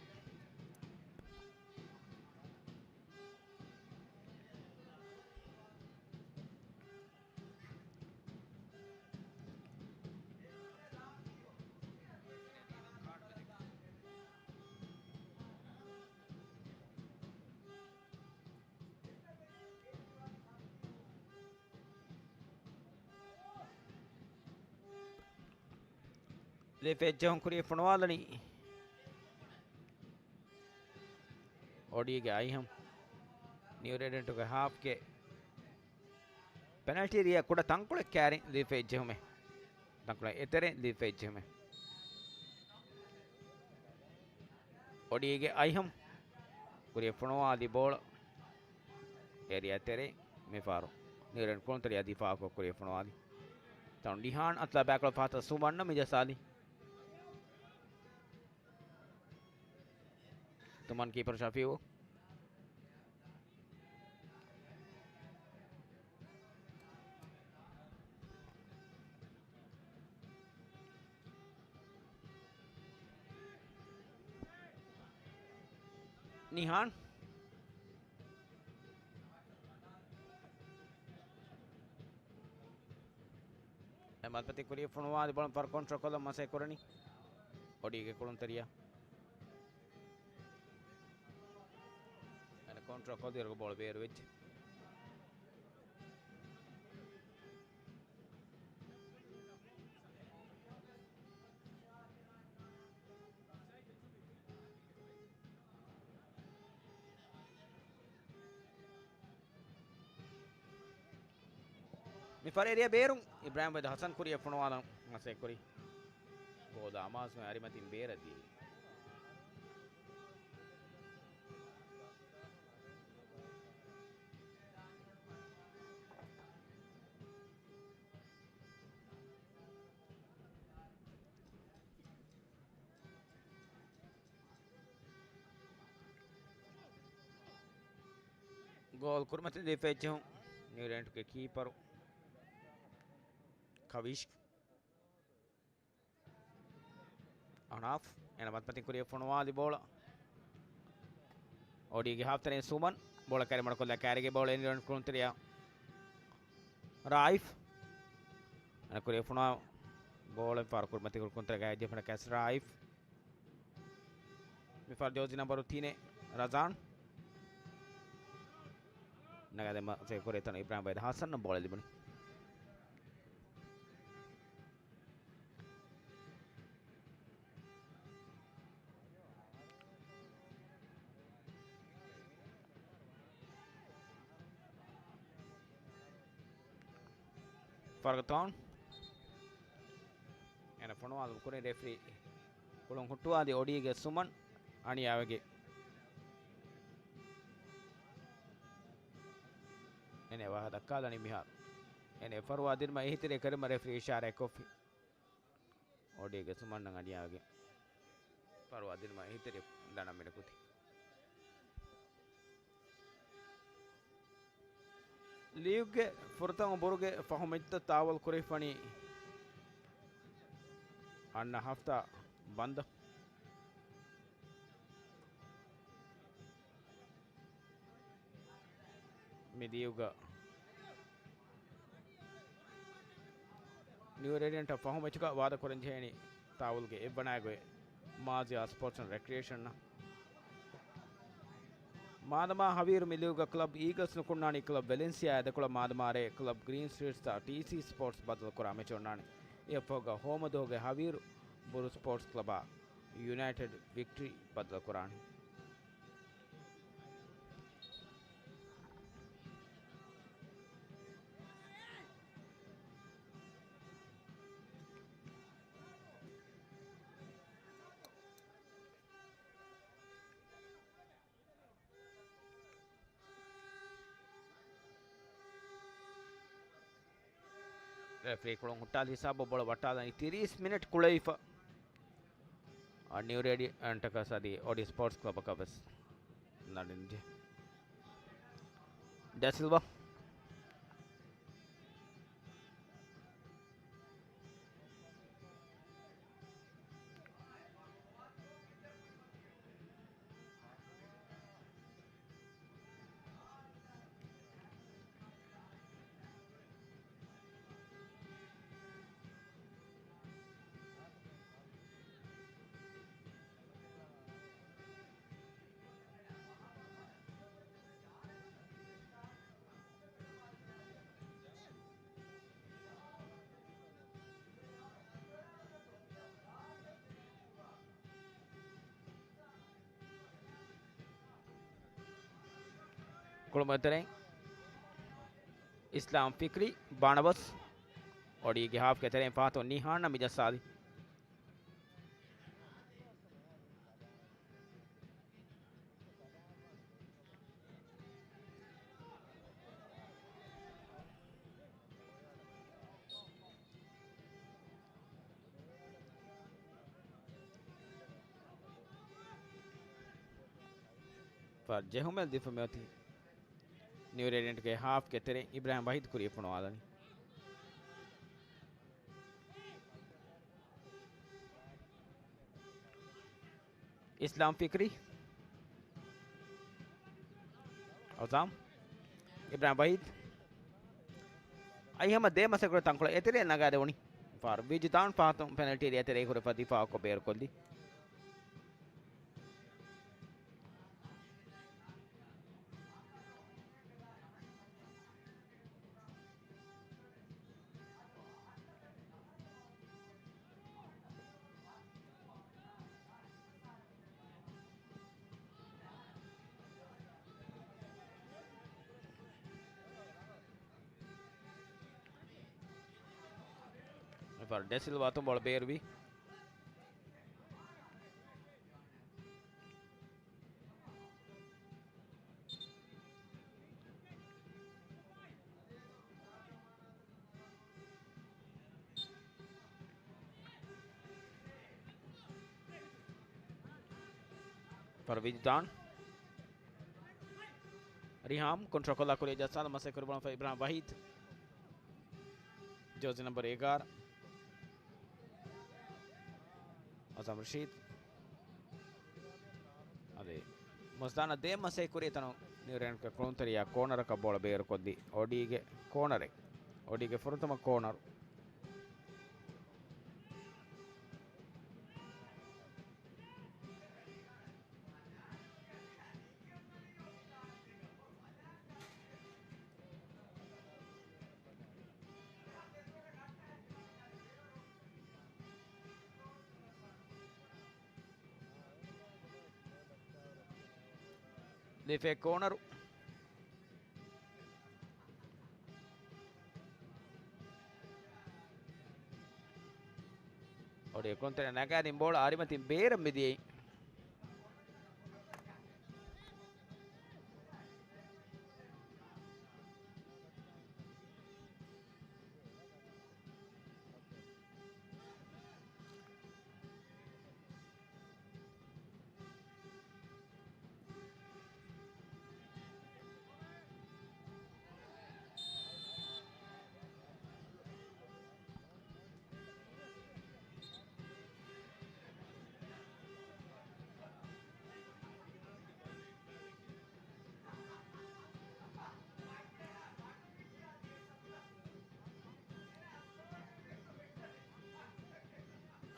ލިފެއްޖެހުން ކުރި ފޮނުވާލަނީ. އޮޑީގެ އައިހަމް ނިއު ރޭޑިއަންޓުގެ ހާފްގެ ޕެނަލްޓީ އެރިއާ ކުޑަ ތަންކޮޅެއް ކައިރިން ލިފެއްޖެހުމެއް. ތަންކޮޅެއް އެތެރެއިން ލިފެއްޖެހުމެއް. އޮޑީގެ އައިހަމް ކުރި ފޮނުވާލި ބޯޅަ އޭރިއާ ތެރެއިން މިފަހަރު ނިއު ރޭޑިއަންޓް ކުޅުންތެރިޔާ ދިފާއުކޮށް ކުރި ފޮނުވާލި. ތަނު ނިހާން އަތުލާ ބޭކަލް ފަހަތަށް ސުމަން މިޖައްސާލި. ތުމަން ކީޕަރު ޝަފީއު. ނިހާން. އެ މަތި ކުރި ފޮނުވާލި ބޯޅަ ފަރު ކޮންޓްރޯލް ކޮށްލަން މަސައްކަތް ކުރަނީ އޮޑީގެ ކުޅުންތެރިޔާ. އޭނަ ކޮންޓްރޯލް ކޮށްދިޔަ ބޯޅަ ބޭރު ވެއްޖެ. މި ފަހަރު އެރިއާ ބޭރުން އިބްރާހިމް ވައިދު ހަސަން ކުރިއަށް ފޮނުވާލަން މަސައްކަތް ކުރި. ގޯލާ އަމާޒުމެ އަރިމަތިން ބޭރަށް ދިޔައީ. ގޯލް ކުރިމަތިން ލިފެއްޖެހުން ނިއު ރޭޑިއަންޓްގެ ކީޕަރު ކަވިޝް އަނާފް. އޭނަ މަތިމަތިން ކުރިއަށް ފޮނުވާލި ބޯޅަ އޮޑީގެ ހާފްތެރޭ ސުމަން. ބޯޅަ ކައިރި މަޑުކޮށްލާ ކައިރިގެ ބޯޅަ އެންޑް ކުޅުންތެރިޔާ ރާއިފް. އޭނަ ކުރިއަށް ފޮނުވާ ބޯޅަ ފަހަރު ކުރިމަތި ކުރި ކުޅުންތެރިޔާ ގާތް ޖެހިފަނަ ކެސް ރާއިފް. މި ފަހަރު ޖޯސި ނަމްބަރު ތިނެއް ރަޒާން. ނަގާދެމަ ސޭ ކުރި ތަނު އިބްރާހިމް ވައިދު ހަސަން ބޯޅަ ލިބުނީ. ފަރުގަތޯން. އޭނަ ފޮނުވާލުމުގެ ކުރިން ރެފްރީ ކުޅުން ހުއްޓުވާލި އޮޑީގެ ސުމަން އަނިޔާވެގެ. އޭނަ ވާހަކަ ދައްކާލަނީ މިހާރު. އޭނަ ފަރުވާ ދިނުމަށް އެހީތެރި ކުރުމަށް ރެފްރީ އިޝާރާތް ކޮށްފި. އޮޑީގެ ސުމަން އަނިޔާގެ ފަރުވާ ދިނުމަށް އެހީތެރި ދަނޑަމެން ކުތި. ލީގްގެ ފުރަތަމަ ބުރުގެ ފަހު މެޗްތައް ތާވަލް ކުރެވިފަނީ އަންނަ ހަފްތާ ބަންދަށް. މި ލީގުގަ ނިއު ރޭޑިއަންޓަށް ފަހު މެޗުގަ ވާދަކުރަން ޖެހޭނީ ތާވުލްގެ އެއްވަނަ އަގު މާޒިޔާ ސްޕޯޓްސް އެންޑް ރެކްރިއޭޝަންއަށް. މާދަމާ ހަވީރު މި ލިއުގަ ކްލަބް އީގަލްސް ނުކުންނާނީ، ކްލަބް ވެލެންސިއާ އެދެކޮޅަށް މާދަމާ ރޭ ކްލަބް ގްރީން ސްޓްރީޓްސްއާ ޓީސީ ސްޕޯޓްސް ބަދަލުކުރާ މެޗު އޮންނާނެ. އެއަށްފަހުގަ ހޯމަ ދުވަހުގެ ހަވީރު ބުރު ސްޕޯޓްސް ކްލަބާ ޔުނައިޓެޑް ވިކްޓަރީ ބަދަލުކުރާނެ. ރެފްރީ ކުޅުން ހުއްޓާލި ހިސާބު ބޯޅަ ވައްޓާލަނީ ތިރީސް މިނެޓް ކުޅެވިފަ. އަ، ނިއު ރޭޑިއަންޓަކަސް އަދި އޮޑި ސްޕޯޓްސް ކްލަބަކަށް ވެސް ނަޑެންޖެ. ޑެސިލްވާ. ކުޅުމުގެ ތެރެއިން އިސްލާމް ފިކްރީ ބާނަބަސް އޮޑީގެ ހާފްގެ ތެރެއިން ފަހަތުން ނިހާން ނަމި ޖައްސާލި. ފަ ޖެހުމެއް ދީފަ މިއޮތީ ނިއު ރޭޑިއަންޓްގެ ހާފްގެ ތެރެއިން އިބްރާހިމް ވަހީދު ކުރިއަށް ފޮނުވާލަނީ. އިސްލާމް ފިކްރީ. އަޒާމް. އިބްރާހިމް ވަހީދު. އައި ހަމަ ދޭ މަސައްކަތް ތަންކޮޅެއް އެތެރެއަށް ނަގާދެވުނީ. ފާރު ވިޖްދާން ފަހަތުން ޕެނަލްޓީ އެރިއާ ތެރޭ ހުރެފަ ދިފާއަކު ބޭރުކޮށްލީ. އެފަރް ޑެސިލްވާ އަތުން ބޯޅަ ބޭރުވި. ފަރު ވިޖްދާން. ރިހާމް ކޮންޓްރޯލް ކޮށްލާ ކުރިއަށް ޖައްސާލަން މަސައްކަތް ކުރި ބޯޅަ އިބްރާހިމް ވަހީދު. ޖާޒީ ނަމްބަރު އެގާރަ. އަޒާމް ރަޝީދު. އަދި މުސްދާނަށް ދޭ މަސައްކަތް ކުރި އެތަނުން ނިއު ރޭޑިއަންޓްގެ ކުޅުންތެރިޔާ ކޯނަރަކަށް ބޯޅަ ބޭރުކޮށްލީ އޮޑީގެ ކޯނަރެއް. އޮޑީގެ ފުރަތަމަ ކޯނަރު. ލިފެ ކޯނަރު. އޮޑި ކުޅުންތެރި ނަގާދިން ބޯޅަ އަރިމަތިން ބޭރަށް މިދިޔައީ.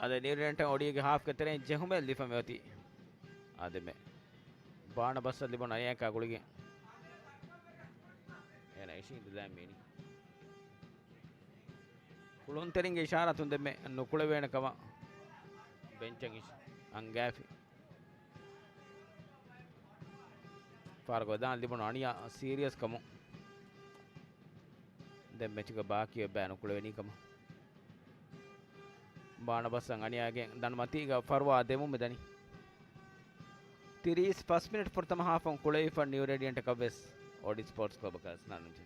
އަދި ނިއުރިޑެންޓަށް އޮޑީގެ ހާފްގެ ތެރެއިން ޖެހުމެއް ލިބިފަ މިއޮތީ. އާދެ، މެ ބާނަ ބަސްއަށް ލިބުނު އަނިޔާއަކާ ގުޅިގެން އޭނަ އިށީނދެލައި މިނި. ކުޅުންތެރިންގެ އިޝާރާތުން ދެންމެ ނުކުޅެވޭނެ ކަމަށް ބެންޗަށް އިށި އަންގާފި. ފާރުގަ ވެދާން ލިބުނު އަނިޔާ ސީރިއަސް ކަމުން ދެން މެޗުގެ ބާކީ އޮތް ބައި ނުކުޅެވެނީ ކަމަށް ބާނަ ބަސްއަށް އަނިޔާގެން ދަނޑު މަތީގަ ފަރުވާ ދެމުން މިދަނީ. ތިރީސް ފަސް މިނެޓް ފުރަތަމަ ހާފުން ކުޅެވިފަ ނިއު ރޭޑިއަންޓަކަށް ވެސް އޮޑި ސްޕޯޓްސް ކްލަބަކަށް ވެސް ނަންނުޖެ.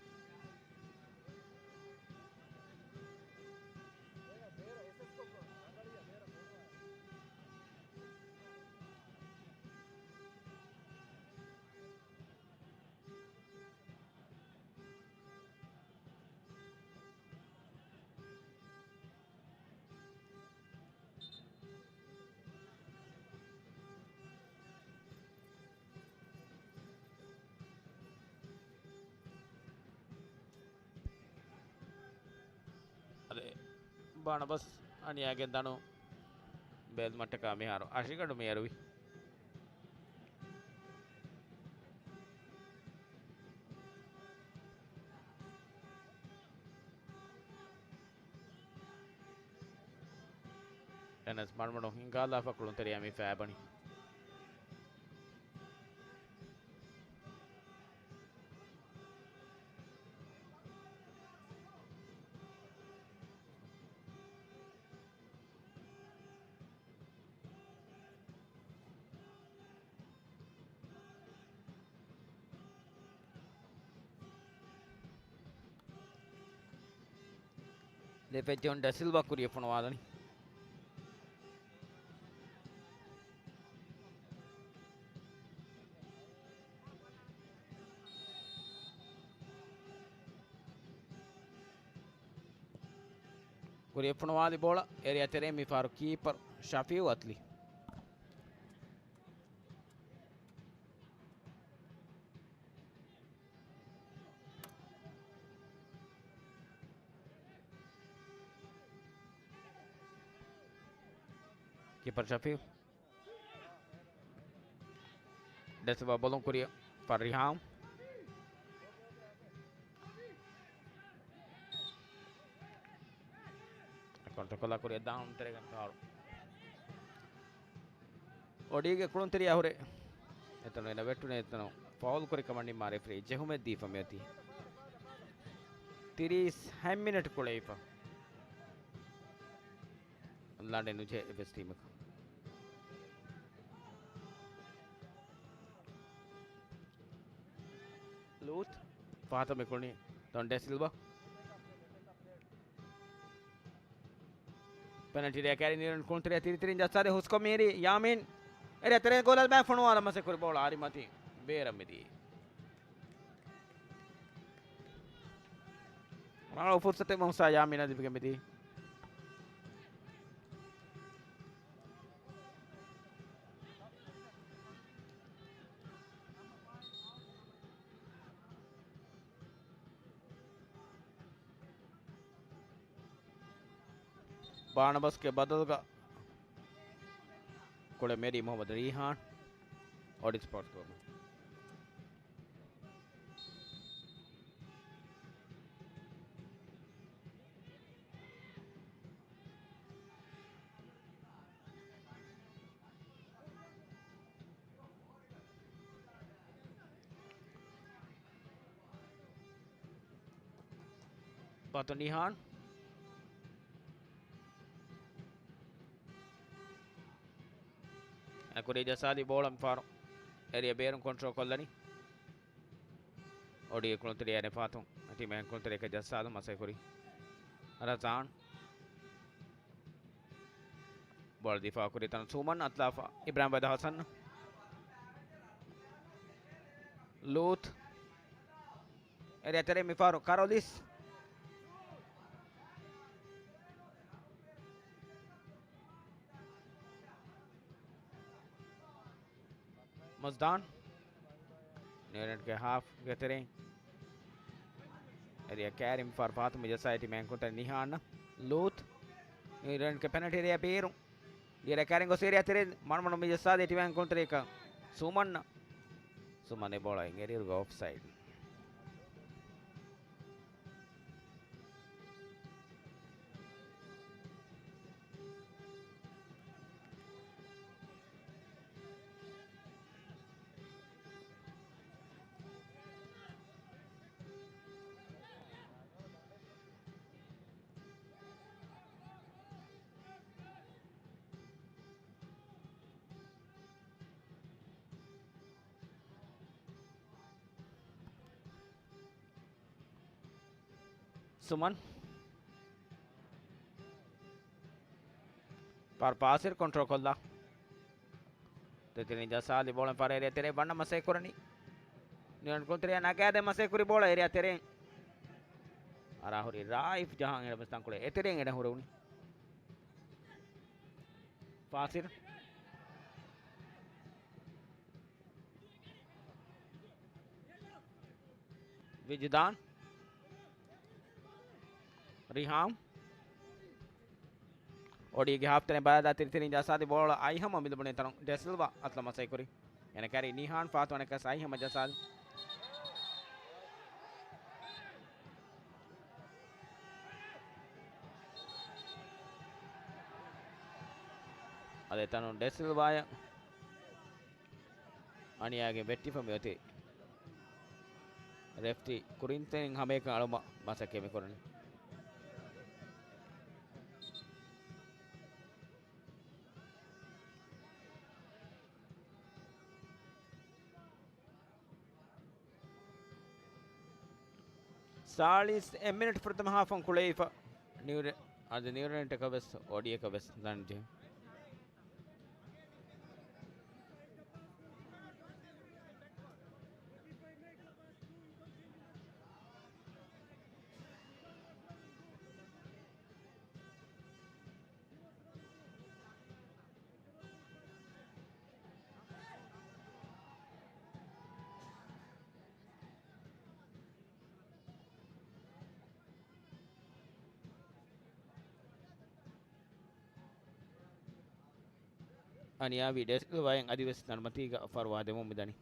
އަދި ބާނަ ބަސް އަނިޔާގެން ދަނޑު ބޭލުމަށްޓަކާ މިހާރު އަށިގަނޑު މި އެރުވި. އެންއެސް މަޑުމަޑުން ހިނގާލާފަ ކުޅުންތެރިޔާ މި ފައިބަނި. ލިފެޖޯން ޑެސިލްވާ ކުރިއަށް ފޮނުވާލަނީ. ކުރިއަށް ފޮނުވާލި ބޯޅަ އޭރިއާ ތެރެއިން މިފަހަރު ކީޕަރ ޝަފީއު އަތްލި. ކީޕަރ ޝަފީއު. ޑެސިލްވާ ބޯލުން ކުރިއަށް ފަރިހާން. ކޮންޓްރޯލް ކޮށްލާ ކުރިއަށް ދާން ތެރޭގަ ފައުލް. އޮޑީގެ ކުޅުންތެރިޔާ ހުރެ އެތަނު އޭނަ ވެއްޓުނެ އެތަނު ފައުލް ކުރި ކަމަށް ނިންމާ ރެފްރީ ޖެހުމެއް ދީފަ މިއޮތީ. ތިރީސް ހަތް މިނެޓް ކުޅެވިފަ. ލަނޑެއް ނުޖެހޭ އެއްވެސް ޓީމަކަށް. ލޫތް ފަހަތަށް މި ކުޅުނީ ޑޮން ޑެސިލްވާ. ޕެނަލްޓީ އެރިއާ ކައިރި ނީރަން ކުޅުންތެރިޔާ ތިރިތިރިން ޖައްސާދޭ ހުސްކޮށް މިހިރީ ޔާމީން. އެރިއާ ތެރޭ ގޯލަށް ބައި ފޮނުވާލަން މަސައްކަތް ކުރި ބޯޅަ އަރިމަތި ބޭރަށް މިދިޔައީ. ރަނގަޅު ފުރުސަތެއް މުހްސާ ޔާމީނަށް ލިބިގެން މިދިޔައީ. ބާނަބަސްގެ ބަދަލުގަ ކުޅެ މެރީ މުހައްމަދު ރީހާން އޮޑި ސްޕޯޓްސް ކްލަބު. ފަތު ނިހާން. އެކުރި ޖަސާލި ބޯޅަ މިފަހަރު އެރިއާ ބޭރުން ކޮންޓްރޯލް ކޮށްލަނީ. އޮޑީގެ ކުޅުންތެރިޔާ ނެފާތު ޓީމް އެހެން ކުޅުންތެރިޔަކަށް ޖައްސާލުން މަސައްކަތް ކުރި. ރަޒާން. ބޯޅަ ދިފާއު ކުރި ތަން ސޫމަން އަތުލާފަ އިބްރާހިމް ބައިދާ ހަސަން. ލޫތް. އެރިއާ ތެރެއިން މިފަހަރު ކަރޮލިސް. މަޒްދާން. ނިއުޒީލެންޑްގެ ހާފްގެ ތެރެއިން. އެރިއާ ކައިރި މިފަހަރު ފަހަތު މި ޖައްސާ އެ ޓީމް އެހެން ކުޅުންތެރިޔާ ނިހާން. ލޫތް. ނިއުޒީލެންޑްގެ ޕެނަލްޓީ އެރިއާ ބޭރުން. ލިޔެރޭ ކެރިން ގޮސް އޭރިއާ ތެރެއިން މަޑުމަޑުން މި ޖައްސާދީ ޓިމް އިން ކުންތެރިއަކަށް ސުމަން. ސުމަން އެ ބޯޅަ އިން އެރިއިރުގަ އޮފްސައިޑް. ސުމަން. ފާރު ފާސިރު ކޮންޓްރޯލް ކޮށްލާ. ތިތިރިން ޖައްސާލި ބޯޅަ ފާރު އޭރިއާ ތެރޭ ވަންނަ މަސައްކަތް ކުރަނީ. ނިއުރަން ކުންތެރިއާ ނަގާދޭ މަސައްކަތް ކުރި ބޯޅަ އޭރިއާ ތެރެއިން. އަރާ ހުރި ރާއިފް ޖަހާން އެޅުމަސް ތަންކޮޅެއް އެތެރެއިން އެޑަ ހުރެވުނީ. ފާސިރު. ވިޖުދާން. ރިހާމް. އޮޑީގެ ހާފްތަނެއް ބަލާލާ ތިރިތިރިން ޖައްސާދި ބޯޅަ އައިހަމަ މިލިބުނެ ތަނު ޑެސިލްވާ އަތުލަ މަސައްކަތް ކުރި. އޭނަ ކެރި ނިހާން ފާތު އަނެކަސް އައިހަމަ ޖައްސާދި. އަދި ތަނު ޑެސިލްވާޔަށް އަނިޔާގެ ވެއްޓިފަ މިއޮތީ. ރެފްތި ކުރިންތެރިން ހަމައެކަން އަޅުމަށް މަސައްކަތް މިކުރަނީ. ސާޅީސް އެއް މިނިޓް ފުރަތަމަ ހާފުން ކުޅެވިފަ. ނިއުރެ-، އަދި ނިއުރެންޓަކަށް ވެސް އޮޑީއަކަށް ވެސް ދަންޖެހި. އަނިޔާވީ ޑެސްކް ވަޔަށް އަދިވެސް ނަންމަތީގަ ފަރުވާ ދެމުން މިދަނީ.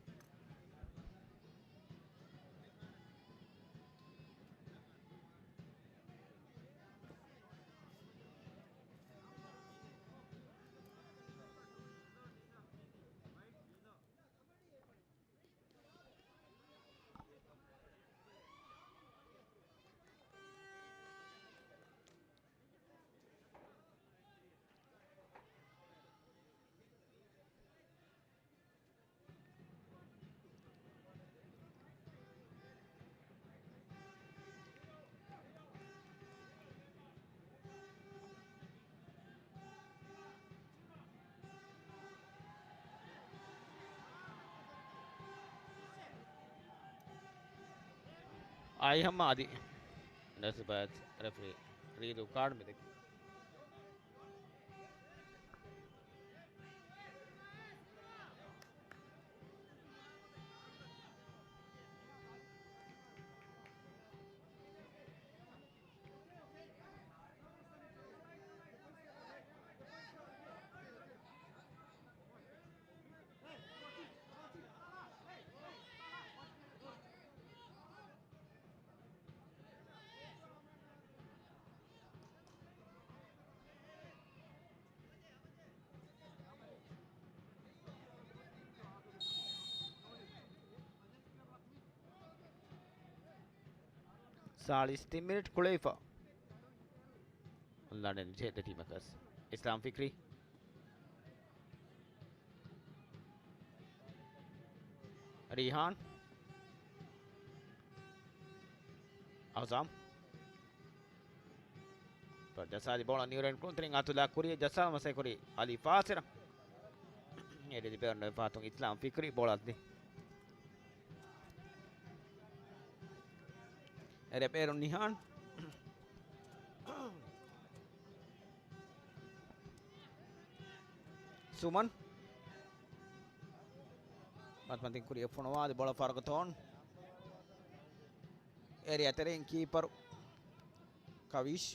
އައިހަމަ އަދި ނަސިބަތް ރެފްރީ ރީދޫ ކާޑު މިދެއްކި. ސާޅީސް ތިން މިނިޓް ކުޅެވިފަ. ލަނޑެއް ނުޖެހޭ ދެ ޓީމަކަސް. އިސްލާމް ފިކްރީ. ރީހާން. އަޒާމް. ޖައްސާލި ބޯޅަ ނިއުރެން ކުންތެރިން އަތުލާ ކުރިޔަށް ޖައްސާލުމަށް ސައިކުރި އަލީ ފާސިރަށް. އެ ރިބައުންޑް ފާތުން އިސްލާމް ފިކްރީ ބޯޅަ ދި. އެ ރިބައުންޑް ނިހާން. ސުމަން. މަތިމަތިން ކުރިޔަށް ފޮނުވާލި ބޯޅަ ފާރުގަ ތޯން. އޭރިއާ ތެރެއިން ކީޕަރު ކަވީޝް.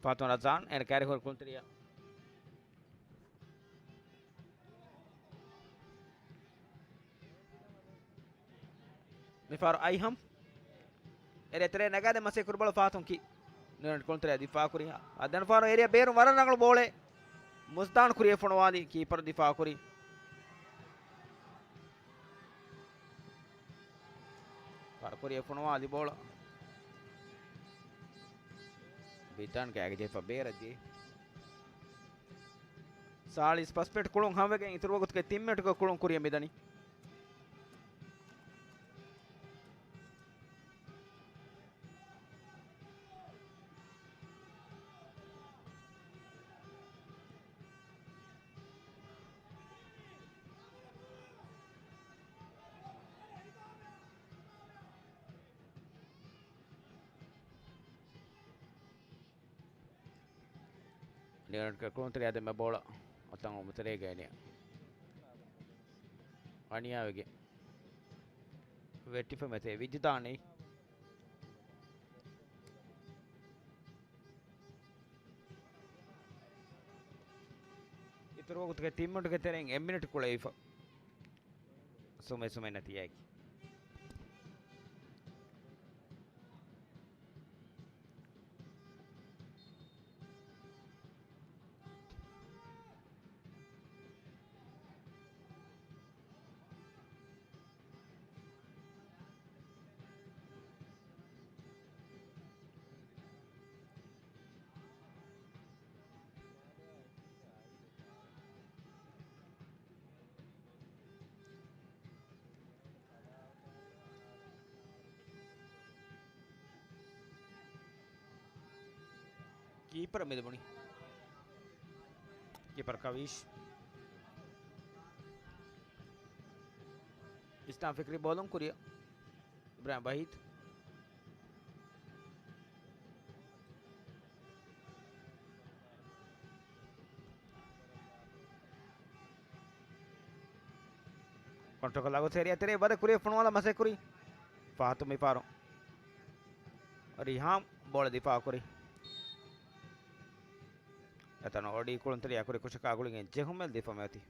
ފާތުން ރަޒާން އޭނަ ކެރި ހުރި ކުޅުންތެރިޔާ. މިފަހަރު އައިހަމް އެރިޔާ ތެރޭ ނަގާދެ މަސޭ ކުރި ބޯޅަ ފާތުން ކީ. ނިއުރެން ކުޅުންތެރިޔާ ދިފާ ކުރި. އަދި ދެން ފަހަރު އެރިޔާ ބޭރު ވަރަށް ރަނގަޅު ބޯޅެއް. މުޒްދާން ކުރިޔަށް ފޮނުވާލި ކީޕަރު ދިފާ ކުރި. ފަރު ކުރިޔަށް ފޮނުވާލި ބޯޅަ. ބިތާން ގާގެ ޖެހިފަ ބޭރަށް ޖެހި. ސާޅީސް ފަސް މިނެޓް ކުޅުން ހަމަވެގެން އިތުރު ވަގުތުގެ ތިން މިނެޓްގެ ކުޅުން ކުރިޔަށް މިދަނީ. ނިއުރެންޓްގެ ކުޅުންތެރިޔާ ދެމެ ބޯޅަ އޮތަނގު މުތެރޭގައި ނިޔަ. އަނިޔާވެގެން ވެއްޓިފަ މެތޭ ވިޖްދާނީ. އިތުރު ވަގުތުގެ ތިން މިނެޓުގެ ތެރެއިން އެއް މިނެޓު ކުޅެވިފަ. ސުމެ ސުމެ ނަތީޖާއަކީ. ކީޕަރ މި ލިބުނީ. ކީޕަރ ކަވީޝް. އިސްލާމް ފިކްރީ ބޯލުން ކުރިއަށް. އިބްރާހިމް ވަހީދު. ކޮންޓްރޯލް ކޮށްލާ ގޮސް އެރިޔާ ތެރޭ ވަރަށް ކުރިއަށް ފޮނުވާލާ މަސައްކަތް ކުރި. ފާތު މި ފަހަރު ރިހާމް ބޯޅަ ދިފާ ކުރި. އެތަނު އޮޑީ ކުޅުންތެރިޔާ ކުރި ކުށަކާ ގުޅިގެން ޖެހުމެއް ލިބިފަ މިއޮތީ.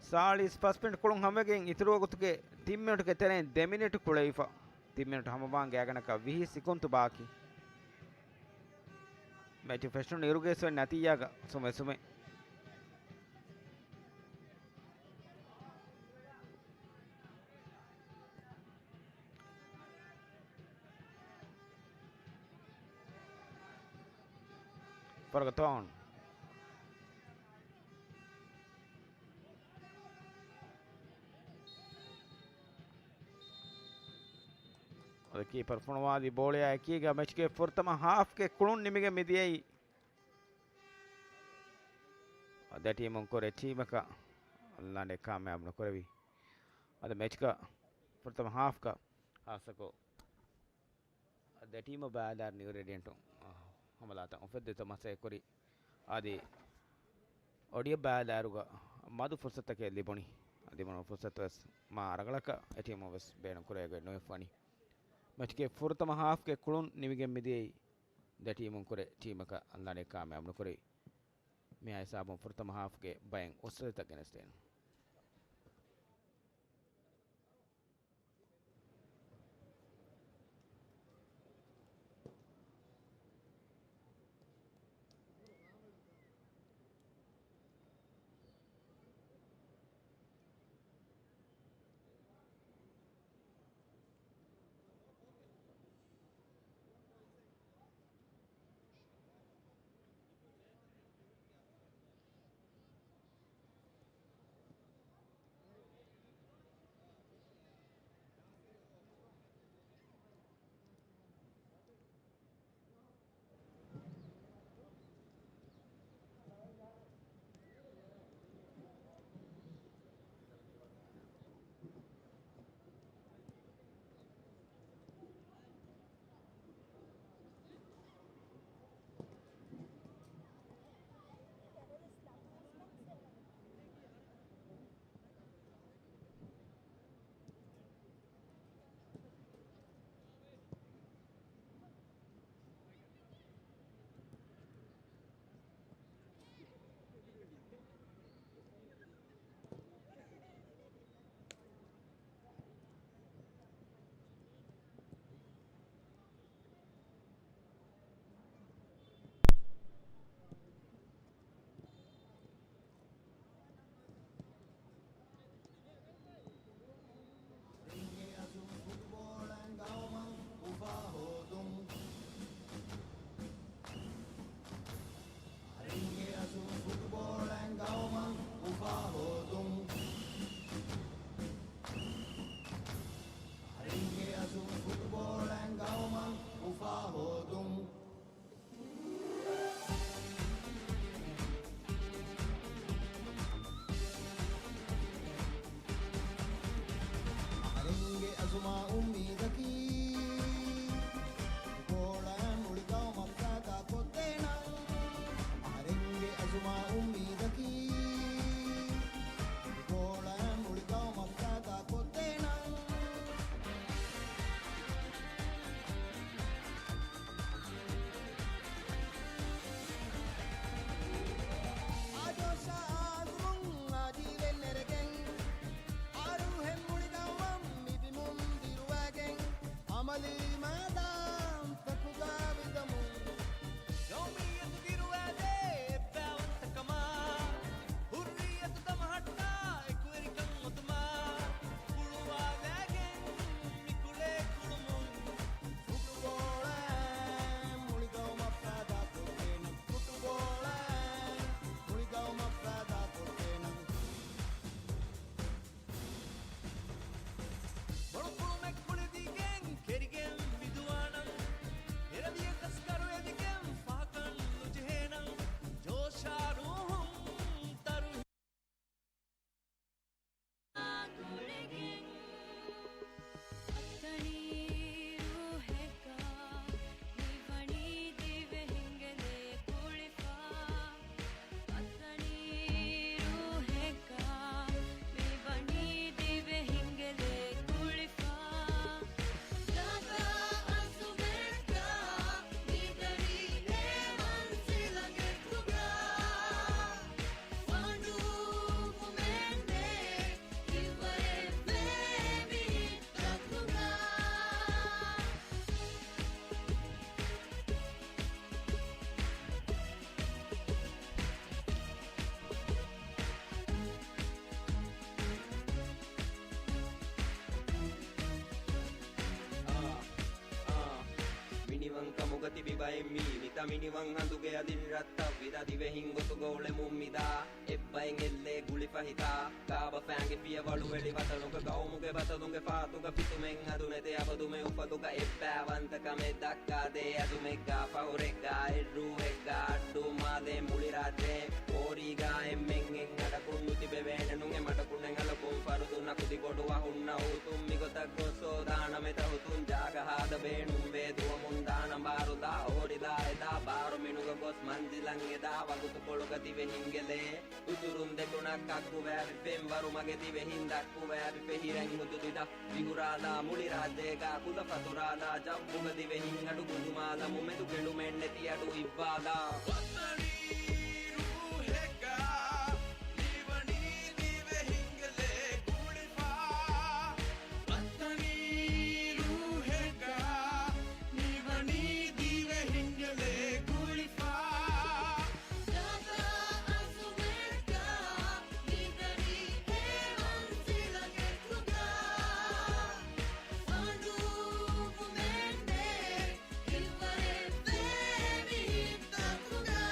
ސާޅީސް ފަސް މިނެޓް ކުޅުން ހަމަވެގެން އިތުރު ވަގުތުގެ ތިން މިނެޓުގެ ތެރެއިން ދެ މިނެޓު ކުޅެވިފަ. ތިން މިނެޓު ހަމަވާން ގާތްގަނޑަކަށް ވިހި ސިކުންތު ބާކީ. މެޗު ފެށުނު އިރުގެ ސޮއި ނަތީޖާގަ ސުމެ ސުމެ. ފަރުގަތޯން. އަދި ކީޕަރ ފޮނުވާލި ބޯޅަޔާ އެކީގަ މެޗްގެ ފުރަތަމަ ހާފްގެ ކުޅުން ނިމިގެން މިދިޔައީ. އަދި ޓީމުން ކުރެ ޓީމަކަށް ލަނޑެއް ކާމިޔާބު ނުކުރެވި. އަދި މެޗްގަ ފުރަތަމަ ހާފްގަ ހާއްސަކޮށް ދެ ޓީމު ބައިލާރު ނިއު ރޭޑިއަންޓުން ހަމަލާތައް އުފެއްދިތަ މަސައްކަތް ކުރި. އަދި އޮޑިއަށް ބައިލާރުގަ މަދު ފުރުސަތަކެއް ލިބުނީ. ލިބުނު ފުރުސަތު ވެސް މާ ރަނގަޅަކަށް އެ ޓީމު ވެސް ބޭނުން ކުރެވިގެން ނުވެފަވަނީ. މެޗްގެ ފުރަތަމަ ހާފްގެ ކުޅުން ނިމިގެން މިދިޔައީ ދެ ޓީމުން ކުރެ ޓީމަކަށް ލަނޑެއް ކާމިޔާބު ނުކުރި. މިއާ ހިސާބުން ފުރަތަމަ ހާފްގެ ބައެއް އުސްރަތައް ގެނެސްދޭން. އުއްމީދަކީ ބޯޅައިން މުޅި ގައުމަށް ފައިދާ ކޮށްދޭނަން. އާ ޖޯޝާ އާ އަޒުމުން އާ ޖީވެން ނެރެގެން، އާ ރޫހެއް މުޅި ގައުމަށް މި ބިމުން ދިރުވައިގެން، އަމަލީ މައިދާންތަކުގަ ވިދަމުން. ގައުމިއްޔަތު ދިރުވައިދޭ އެއްބައިވަންތަކަމާ، ހުއްރިއްޔަތު ދަމަހައްޓާ އެކުވެރިކަން އޮތުމާ، ހުޅުވާލައިގެން މި ކުޅޭ ކުޅުމުން. ފުޓުބޯޅައިން މުޅި ގައުމަށް ފައިދާ ކޮށްދޭނަން. ފުޓުބޯޅައިން މުޅި ގައުމަށް ފައިދާ ކޮށްދޭނަން. ބޮޑު ކުޅުމެއް ކުޅެދިގެން ކެރިގެން މިދުވާނަން. އެރަވިޔަކަސް ކަރުވެދިގެން ފަހަކަށް ނުޖެހޭނަން. ޖޯޝާ ރޫހުން ތަރު ގުޅިގެން އަތަނީ ރޫހެއްގަ މިވަނީ ދިވެހިންގެލެ ގުޅިފަ. އަތަނީ ރޫހެއްގަ މިވަނީ ދިވެހިންގެލެ ގުޅިފަ. ގާތާ އަޒުމެއްގަ މިދަނީ އެ މަންޒިލަށް އެކުގަ. ފާނޑުވުމެއް ނެތް ކިއުވަރެއް ވޭ މި ތަކުގަ. އާ، އާ، މިނިވަން ކަމުގަ ތިބި ބައެއް މީ މިތަ މިނިވަން ހަނދުގެ އަލިން ރައްތައް ވިދާ ދިވެހިން ގޮތުގަ އުޅެމުން މިދާ. އެއްބައިން އެއްލޭ ގުޅިފަ ހިތާ. ކާބަފައިންގެ ފިޔަވަޅު ވެޅި ވަތަނުގަ ގައުމުގެ ބަތަލުގެ ފާތުގަ ފިތުމެއް އަދު ނެތޭ އަބަދުމެ އުފަލުގަ އެއްބައިވަންތަ ކަމެއް ދައްކާދޭ އަދުމެއްގަ ފަހުރެއްގަ އެއްރޫހެއްގަ އައްޑޫ މާލޭ މުޅި ރާއްޖެ ކޯރީގަ އެންމެން އެއް އަޑަކުން ނުތިބެވޭނެ ނޫން އެ މަޑަކުން އެއް އަލަކުން ފަރުދު ނަކުދި ބޮޑު އަހުންނަށް އުތުން މިގޮތަށް ގޮސް ހޯދާނަމޭ ތަހުތުން ޖާގަ ހާދަ ބޭނުންވޭ ދުވަމުން ދާނަން ބާރުލާ ހޯރިލާ އެދާ ބާރު މިނުގަ ގޮސް މަންޒިލަށް އެދާ ވަގުތުކޮޅުގަ ދިވެހިންގެ ލޭ އުތުރުން ދެކުނަށް ކައްކުވާވި ފެންވަރު މަގެ ދިވެހިން ދައްކުވާވި ފެހިރެން ހުދުދިދަށް ވިހުރާލާ މުޅި ރާއްޖޭގަ ކުލަ ފަތުރާލާ ޖައްވުގަ ދިވެހިން އަޑު ގުނޑުމާލަމު މެދު ގެނޑުމެއް ނެތި އަޑު އިއްވާލާ. ވަތަނީ ރޫހެއްގަ މިވަނީ ދިވެހިންގެ ލޭ ގުޅިފަ. ވަތަނީ ރޫހެއްގަ މިވަނީ ދިވެހިންގެ ލޭ ގުޅިފަ. ގާތާ އަޒުމެއްގަ މިދަނީ އެ މަންޒިލަށް އެކުގަ. ފާނޑުވުމެއް ނެތް ކިއުވަރެއް ވޭ މި ހިތްތަކުގަ.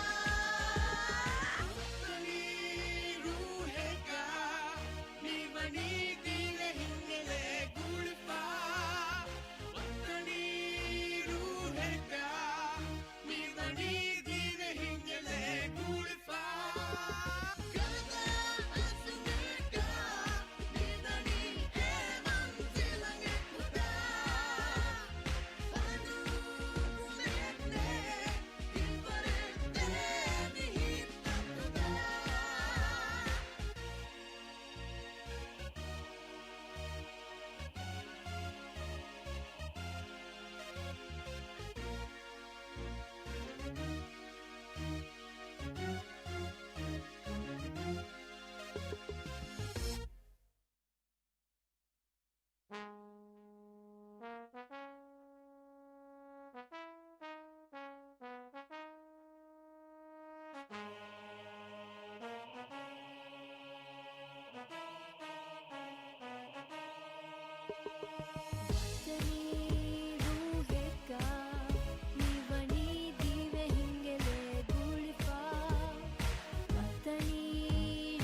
ވަތަނީ ރޫހެއްގަ މިވަނީ ދިވެހިންގެ ލޭ ގުޅިފަ. ވަތަނީ ރޫހެއްގަ މިވަނީ ދިވެހިންގެ ލޭ ގުޅިފަ. ގާތާ އަޒުމެއްގަ މިދަނީ އެ މަންޒިލަށް އެކުގަ. ފާނޑުވުމެއް ނެތް ކިއުވަރެއް ވޭ މި ހިތްތަކުގަ. ވަތަނީ ރޫހެއްގަ މިވަނީ ދިވެހިންގެ ލޭ ގުޅިފަ. ވަތަނީ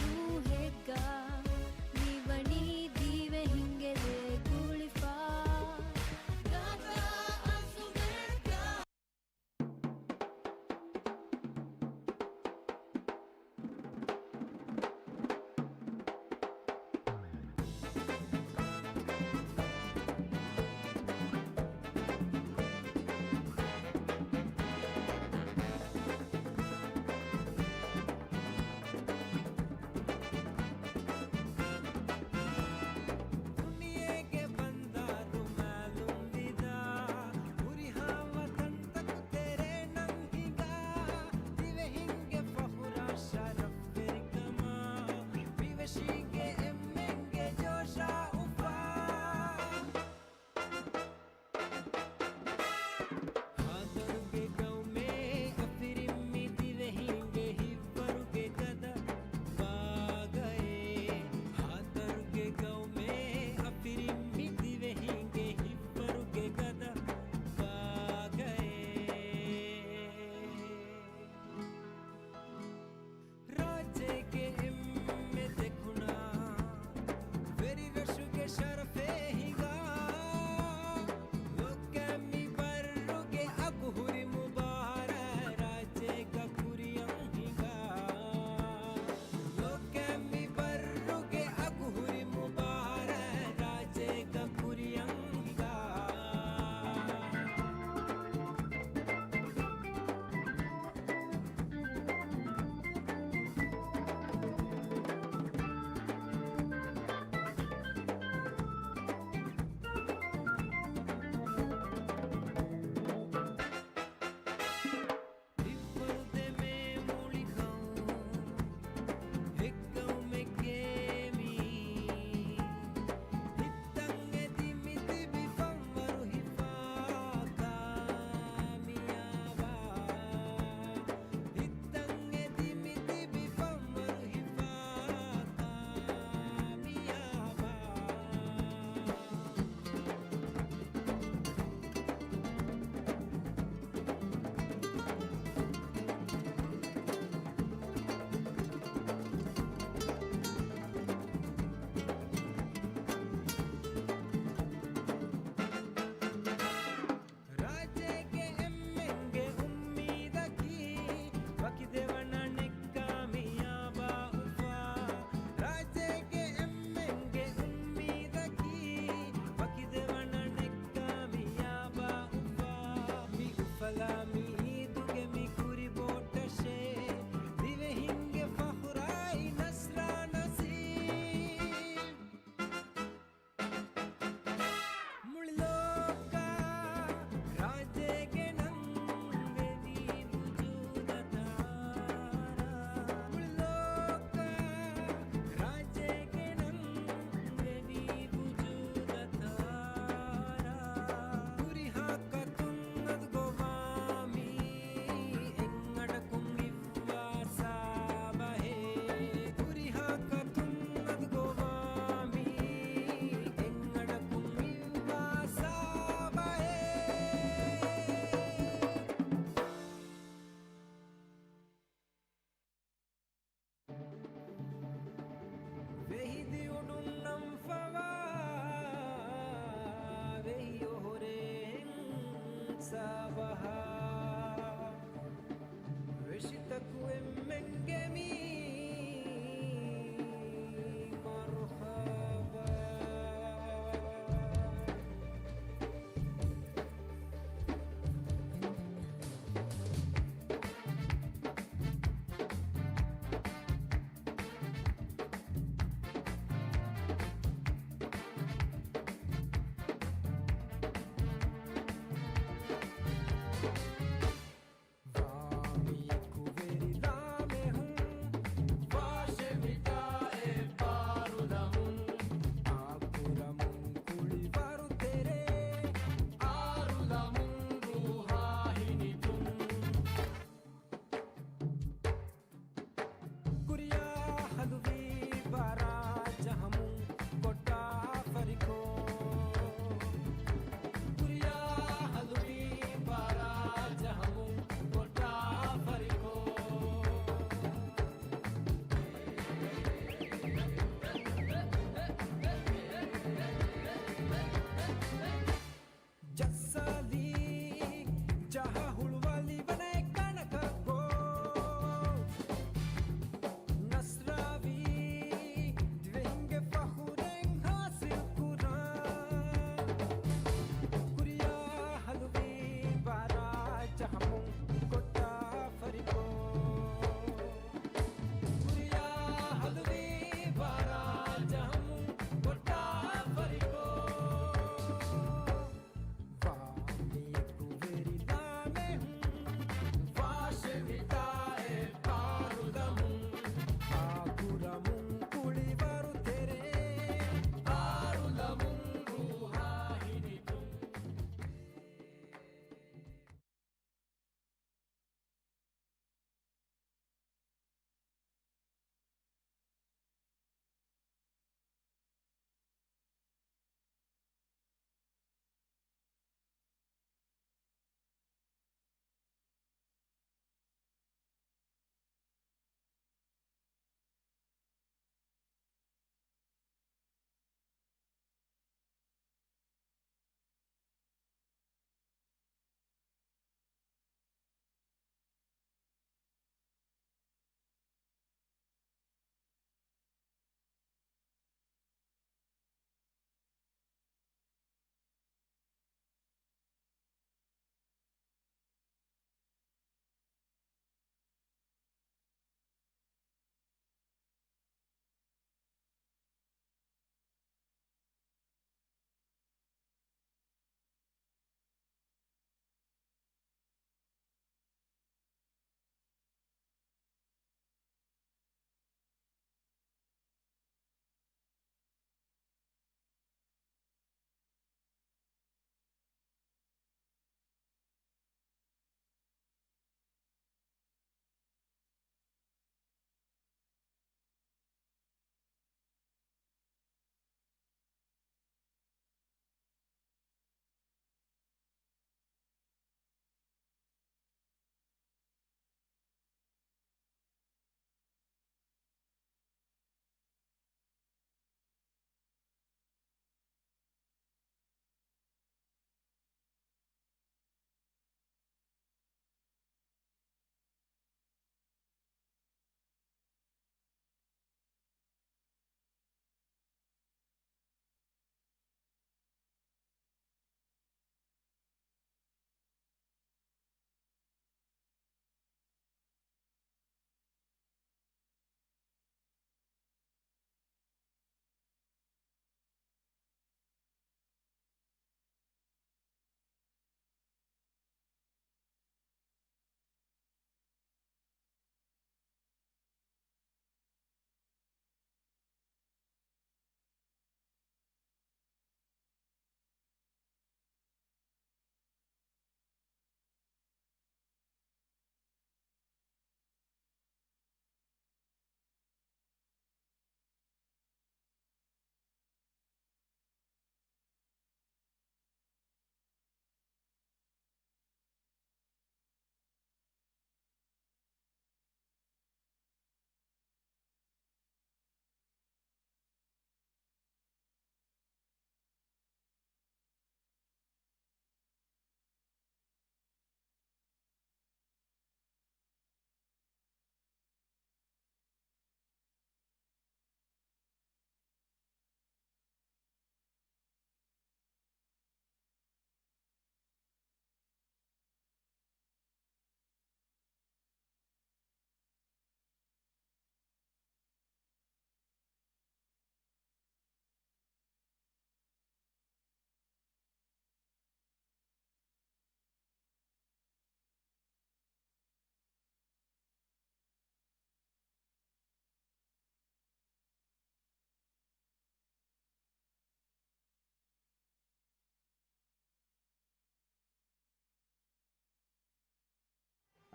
ރޫހެއްގަ މިވަނީ ދިވެހިންގެ ލޭ ގުޅިފަ. ގާތާ އަޒުމެއްގަ.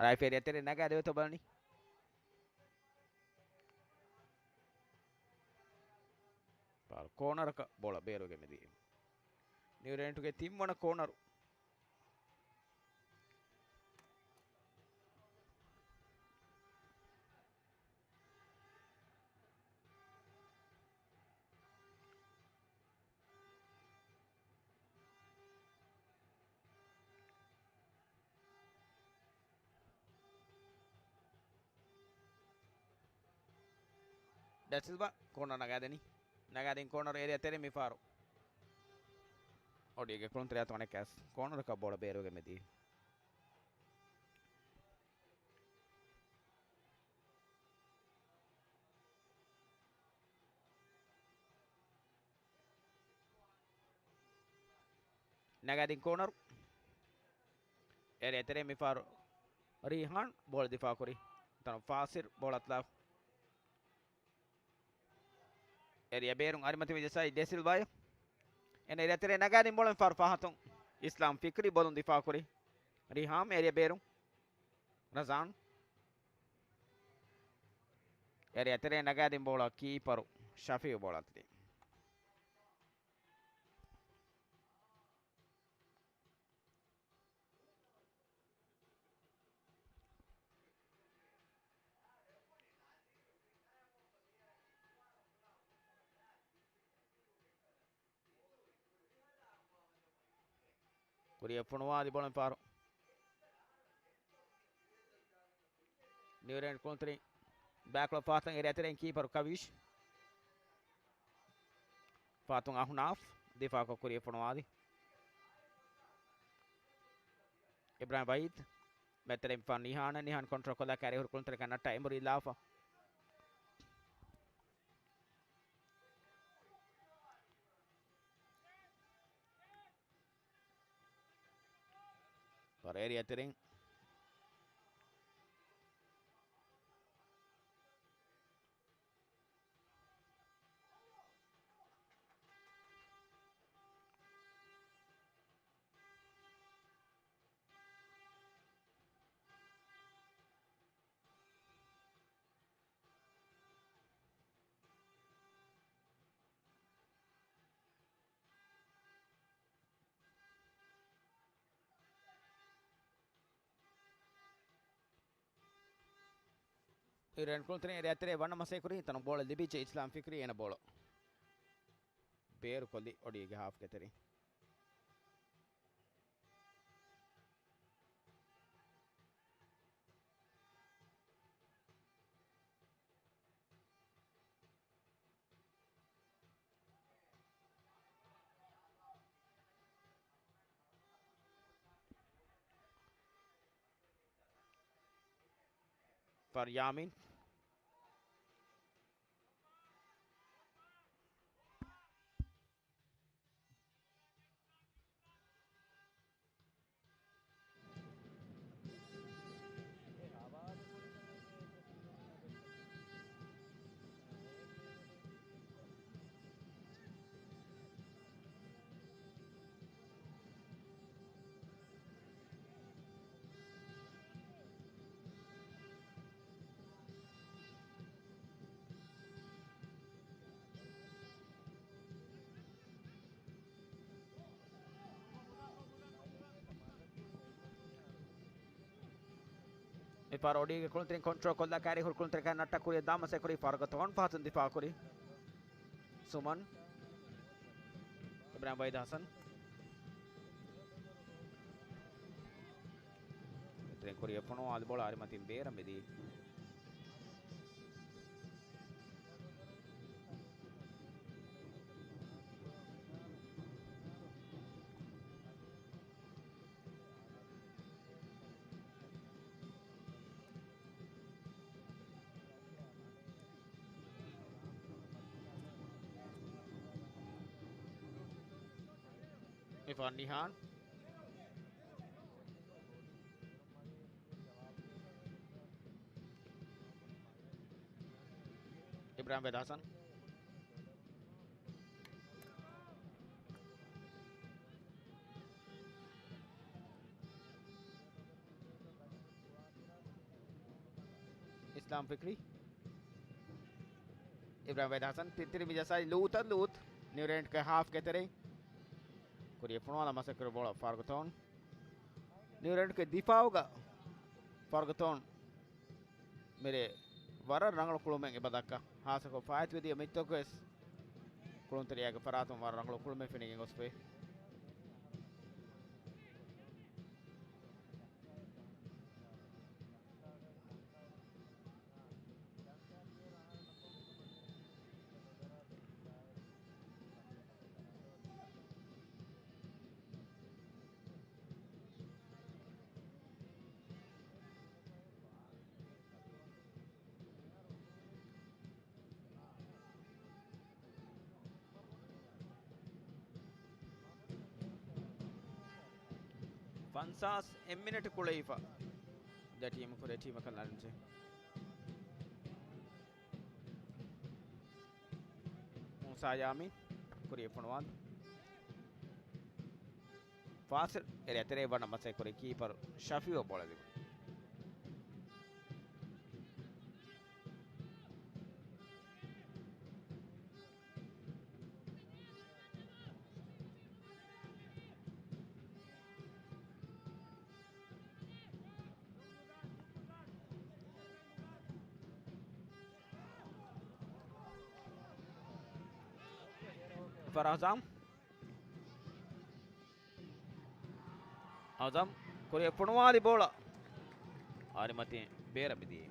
ރައިފް އޭރިއާ ތެރޭ ނަގާ ދެވޭތޯ ބަލަނީ. ފާރު ކޯނަރަކަށް ބޯޅަ ބޭރުގެ މިދީ. ނިއުޒީލެންޑުގެ ތިންވަނަ ކޯނަރު. ޑެސިލްވާ ކޯނަރ ނަގާދެނީ. ނަގާދިން ކޯނަރު އޭރިއާ ތެރެ މިފާރު. އޮޑީގެ ކުޅުންތެރިޔާ ތޯނެ ކެސް ކޯނަރަކަށް ބޯޅަ ބޭރުގެ މިދީ. ނަގާދިން ކޯނަރު. އޭރިއާ ތެރޭ މިފާރު ރީހާން ބޯޅަ ދިފާކުރި. ތަނު ފާސިރް ބޯޅަ އަތުލާ. އޭރިއާ ބޭރުން އަރިމަތި މިޖައްސާއި ޑެސިލްވާއަށް. އޭނަ އޭރިއާ ތެރޭ ނަގާދިން ބޯޅަ މިފާރު ފާހަތުން އިސްލާމް ފިކްރީ ބޯލުން ދިފާކުރި. ރީހާން އޭރިއާ ބޭރުން. ރަޒާން. އޭރިއާ ތެރޭ ނަގާދިން ބޯޅަ ކީޕަރު ޝަފީއު ބޯޅަ އަތުލީ. ކުރިއަށް ފޮނުވާލި ބޯޅަ މިފާރު. ނިއުޒީލެންޑް ކުޅުންތެރިން ބާކްލަ ފާތަން އޭރިއާ ތެރެއިން ކީޕަރު ކަވީޝް. ފާތުން އަހުނާފް ދިފާކޮށް ކުރިއަށް ފޮނުވާލި. އިބްރާހިމް ވަހީދް މެތެރެން ފާ ނިހާން، ނިހާން ކޮންޓްރޯލް ކޮށްލާ ކާރި ހުރި ކުޅުންތެރިކަން ނައްޓާ އެނބުރީ ލާފަ. ފާރު އޭރިއާ ތެރެއިން. އިރާން ކުޅުންތެރިން އޭރިއާ ތެރޭ ވަނަ މަސޭކުރި ތަނު ބޯޅަ ލިބިއްޖެ އިސްލާމް ފިކްރީ އޭނަ ބޯޅަ ބޭރުކޮށްލި އޮޑީގެ ހާފްގެ ތެރެއިން. ފާރު ޔާމީން. މިފަހަރު އޮޑީގެ ކުޅުންތެރިން ކޮންޓްރޯލް ކޮށްލާ ކާރި ހުރި ކުޅުންތެރިކަން ނައްޓާ ކުރިއަށް ދާ މަސޭކުރީ ފާރުގަ ތޯން ފަހަތުން ދިފާ ކުރި. ސުމަން. އިބްރާހިމް ވަހީދު ހަސަން. މެތެރެން ކުރިއަށް ފޮނުވާލި ބޯޅަ އަރިމަތިން ބޭރަށް މިދީ. މިފަހަރު ނިހާން. އިބްރާހިމް ވަހީދު ހަސަން. އިސްލާމް ފިކްރީ. އިބްރާހިމް ވައިދު ހަސަން ތިތިރި މިޖަސާއި ލޫތަށް ލޫތް. ނިއުރޭންޓްގެ ހާފްގެ ތެރެއިން. ކުރިޔަށް ފޮނުވާލަން މަސައްކަތް ކުރި ބޯޅަ ފާރުގަތޯން. ނިއުރޭންޓްގެ ދިފާއުގަ ފާރުގަތޯން. މިރޭ ވަރަށް ރަނގަޅު ކުޅުމެއް އެބަ ދައްކާ. ހާއްސަކޮށް ފާއިތުވެދިޔަ މިއްތަކުވެސް ކުޅުންތެރިޔާގެ ފަރާތުން ވަރަށް ރަނގަޅު ކުޅުމެއް ފެނިގެން ގޮސްފައި. ފަންސާސް އެއް މިނެޓް ކުޅެވިފަ. ދެ ޓީމު ކުރެ ޓީމަކަށް ލަނޑު. މޫސާ ޔާމީން ކުރިޔަށް ފޮނުވާލި. ފާސިލް އެރި އަތެރޭ ވަނަ މަސައްކަތް ކުރި ކީޕަރު ޝަފީއު ބޯޅަ ލިބުނު. ފަރާޒާމް. އަޒަމް ކުރިޔަށް ފޮނުވާލި ބޯޅަ އަރިމަތިން ބޭރަށް މިދިޔައީ.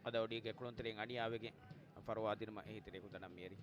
އަދި އޮޑީގެ ކުޅުންތެރިން އަނިޔާވެގެން ފަރުވާ ދިނުމަށް އެހީތެރި ކުދަނަން މިއެރި.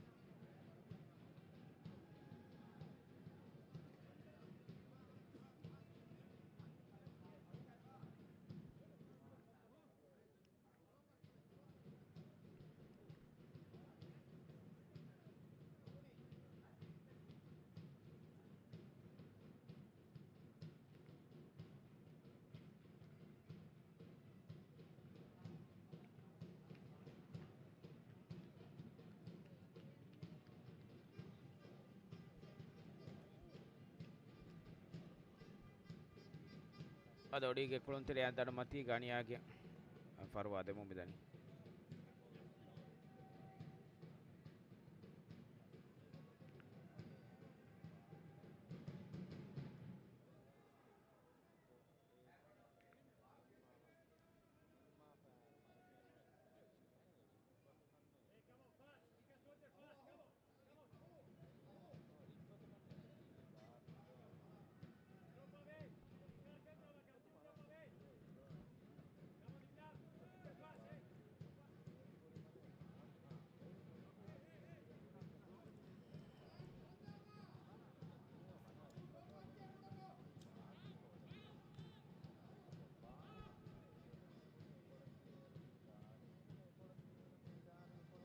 އަދި އޮޑީގެ ކުޅުންތެރިޔާ ދަނޑު މަތީގަ އަނިޔާގެ ފަރުވާ ދެމުން މިދަނީ.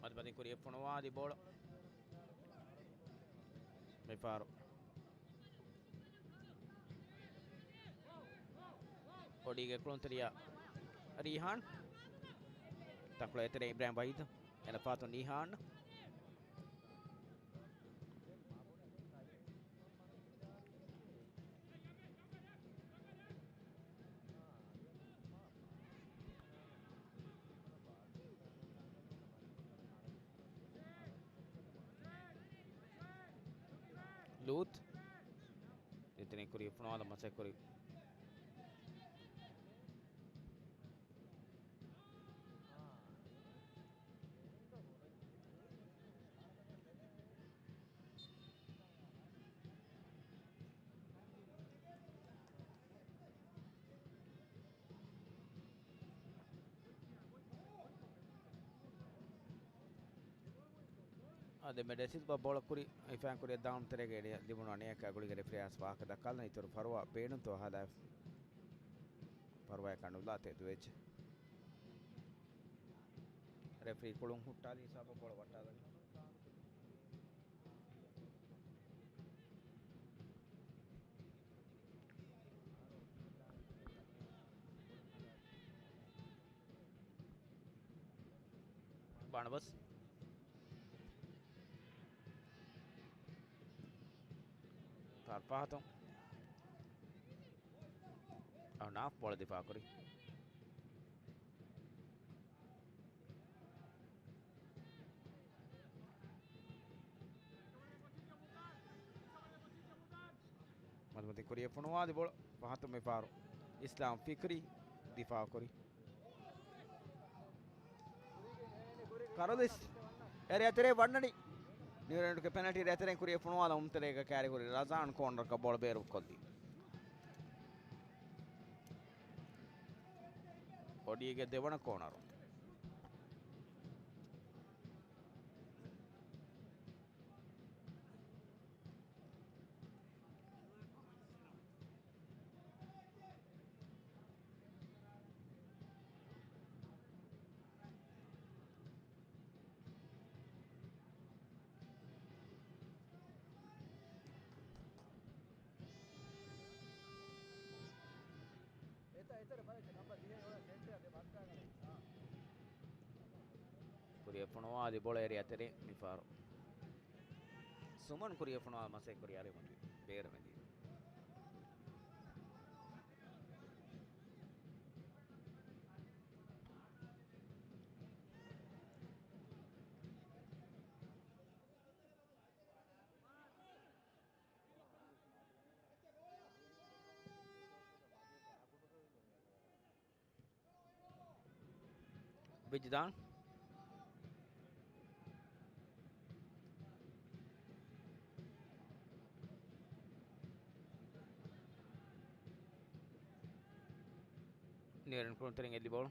މަތި މަތިން ކުރިޔަށް ފޮނުވާލި ބޯޅަ. މިފަހަރު އޮޑީގެ ކުޅުންތެރިޔާ ރީހާން. ތަކުޅަ އެތެރެ އިބްރާހިމް ވަހީދު. އެނަ ފާތު ނީހާން. ލޫތް. ތިތިރިން ކުރި ފުނާލަ މަސައްކުރި. އަދި މެޑެސިލް ބަ ބޯޅަ ކުރި އިފާން ކުރިއަށް ދާން ތެރޭގައި ލިބުނު އަނިޔަކާ ގުޅިގެން ރެފްރީ އާސް ވާހަކަ ދައްކާލަން އިތުރު ފަރުވާ ބޭނުންތޯ ހަދާފަ. ފަރުވާއަކާ ނުލާ ތެދުވެއްޖެ. ރެފްރީ ކުޅުން ހުއްޓާލި ހިސާބަށް ބޯޅަ ވައްޓާލަން. ބަނަބަސް. ތަރްފާހަތު. އަހުނާފް ބޯޅަ ދިފާކުރި. މަދުމަތި ކުރިއަށް ފޮނުވާލި ބޯޅަ ފަހަތު މިފަހަރު އިސްލާމް ފިކްރީ ދިފާ ކުރި. ކަރުލިސް އެރިއަށް ތެރޭ ވަންނަނީ. ނިއުޒީލެންޑުގެ ޕެނަލްޓީ އެރިއަށް ތެރޭން ކުރިއަށް ފޮނުވާލަމުން ތެރޭގަ ކާރި ކުރި ރަޒާން ކޯނަރަކަށް ބޯޅަ ބޭރުކޮށްލީ. އޮޑީގެ ދެވަނަ ކޯނަރު. ކުރިއަށް ފޮނުވާލި ބޯޅަ އެރިއަށް ތެރޭ މިފަހަރު. ސުމަން ކުރިއަށް ފޮނުވާ މަސައްކަތް ކުރި އަރިމަތި ބޭރަށް ވެދި. ވިޖްދާން. ނިއުޒީލެންޑް ކުޅުންތެރިން އެއްލި ބޯޅަ.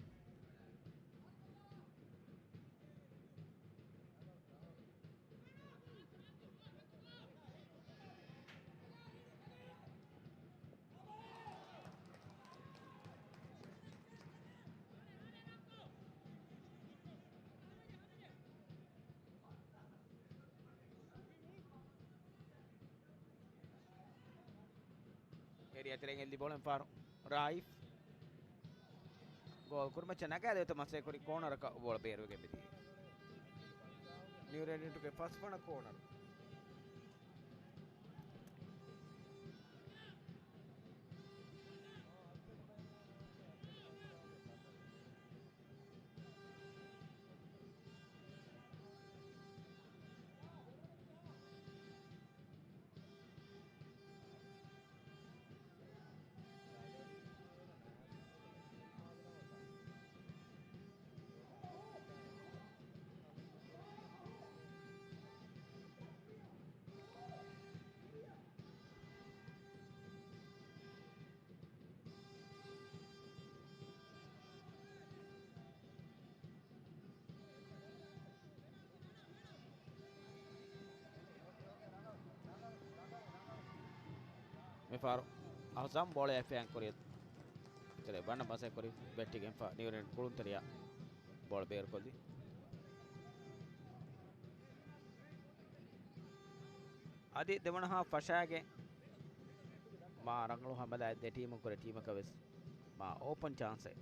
އެރިއަށް ތެރެއިން އެއްލި ބޯޅަ މިފަހަރު ރައިފް. ގޯލް ކުރިމައްޗަށް ނަގާދެވޭތޯ މަސައްކަތް ކުރި ކޯނަރަކަށް ބޯޅަ ބޭރުވެގެން މިދިޔަ. ނިއުޒީލެންޑުގެ ފަސްވަނަ ކޯނަރު. މިފަހަރު އަހުސާމް ބޯޅަ އެފްއޭއާ ކުރިއަށް ތެރޭ ވަންނަ މަސައްކަތް ކުރި ބެއްޓިގެންފަ ނިއުޒީލެންޑް ކުޅުންތެރިޔާ ބޯޅަ ބޭރުކޮށްލި. އަދި ދެވަނަ ހާފް ފަށާގެ މާ ރަނގަޅު ހަމަލާއެއް ދެ ޓީމުން ކުރެ ޓީމަކަށް ވެސް މާ އޯޕަން ޗާންސެއް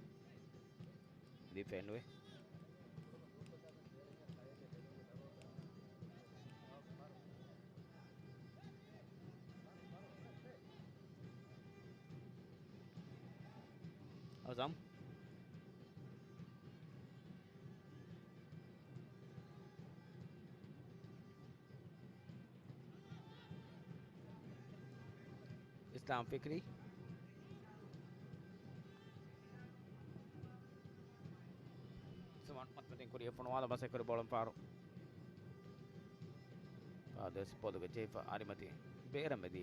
ލިބިފައެއްނުވޭ. އަޒަމް. އިސްލާމް ފިކްރީ. ސުމަން މަތިން ކުރިއަށް ފޮނުވާލަ މަސައްކަތް ކުރި ބޯޅަ މިފަހަރު ފާދަސް ބޮލުގެ ޖެހިފަ އަރިމަތި ބޭރަށް މެދި.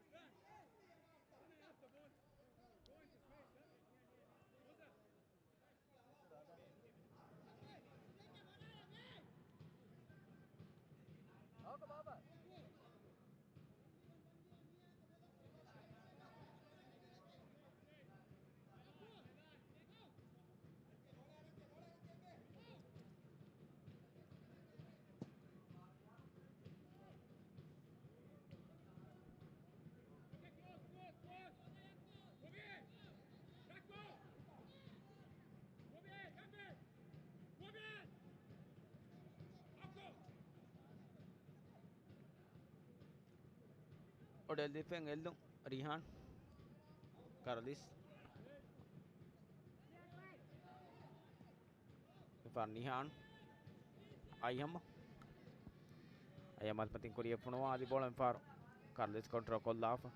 އޮޑެލް ދީފައި އެއްލުން ރީހާން. ކަރލިސް. މިފަހަރު ނިހާން. އައިހަމް. އައިހަމް މަތިން ކުރިއަށް ފޮނުވާލި ބޯޅަ މިފަހަރު ކަރލިސް ކޮންޓްރޯލް ކޮށްލާފަ.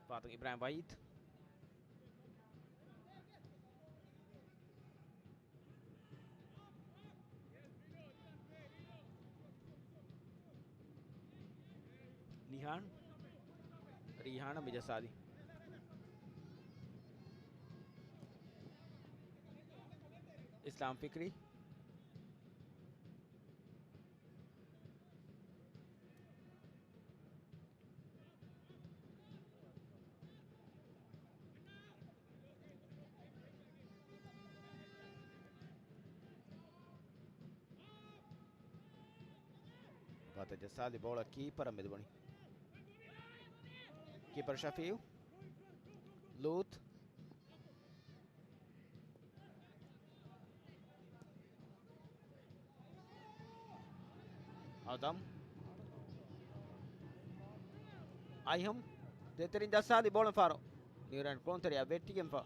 ފާތުން އިބްރާހިމް ވަހީދު. ނިހާން. ރީހާން މިޖައްސާލި. އިސްލާމް ފިކްރީ. ފާތުން ޖައްސާލި ބޯޅަ ކީޕަރަށް މެދުވަނީ. ކީޕަރު ޝަފީއު. ލޫތް. އަދަމް. އައިހަމް. ދޭތެރެއިން ޖައްސާލި ބޯޅަ މިފަހަރު ނިއުރަން ކުޅުންތެރެއަށް ވެއްޓިގެންފަ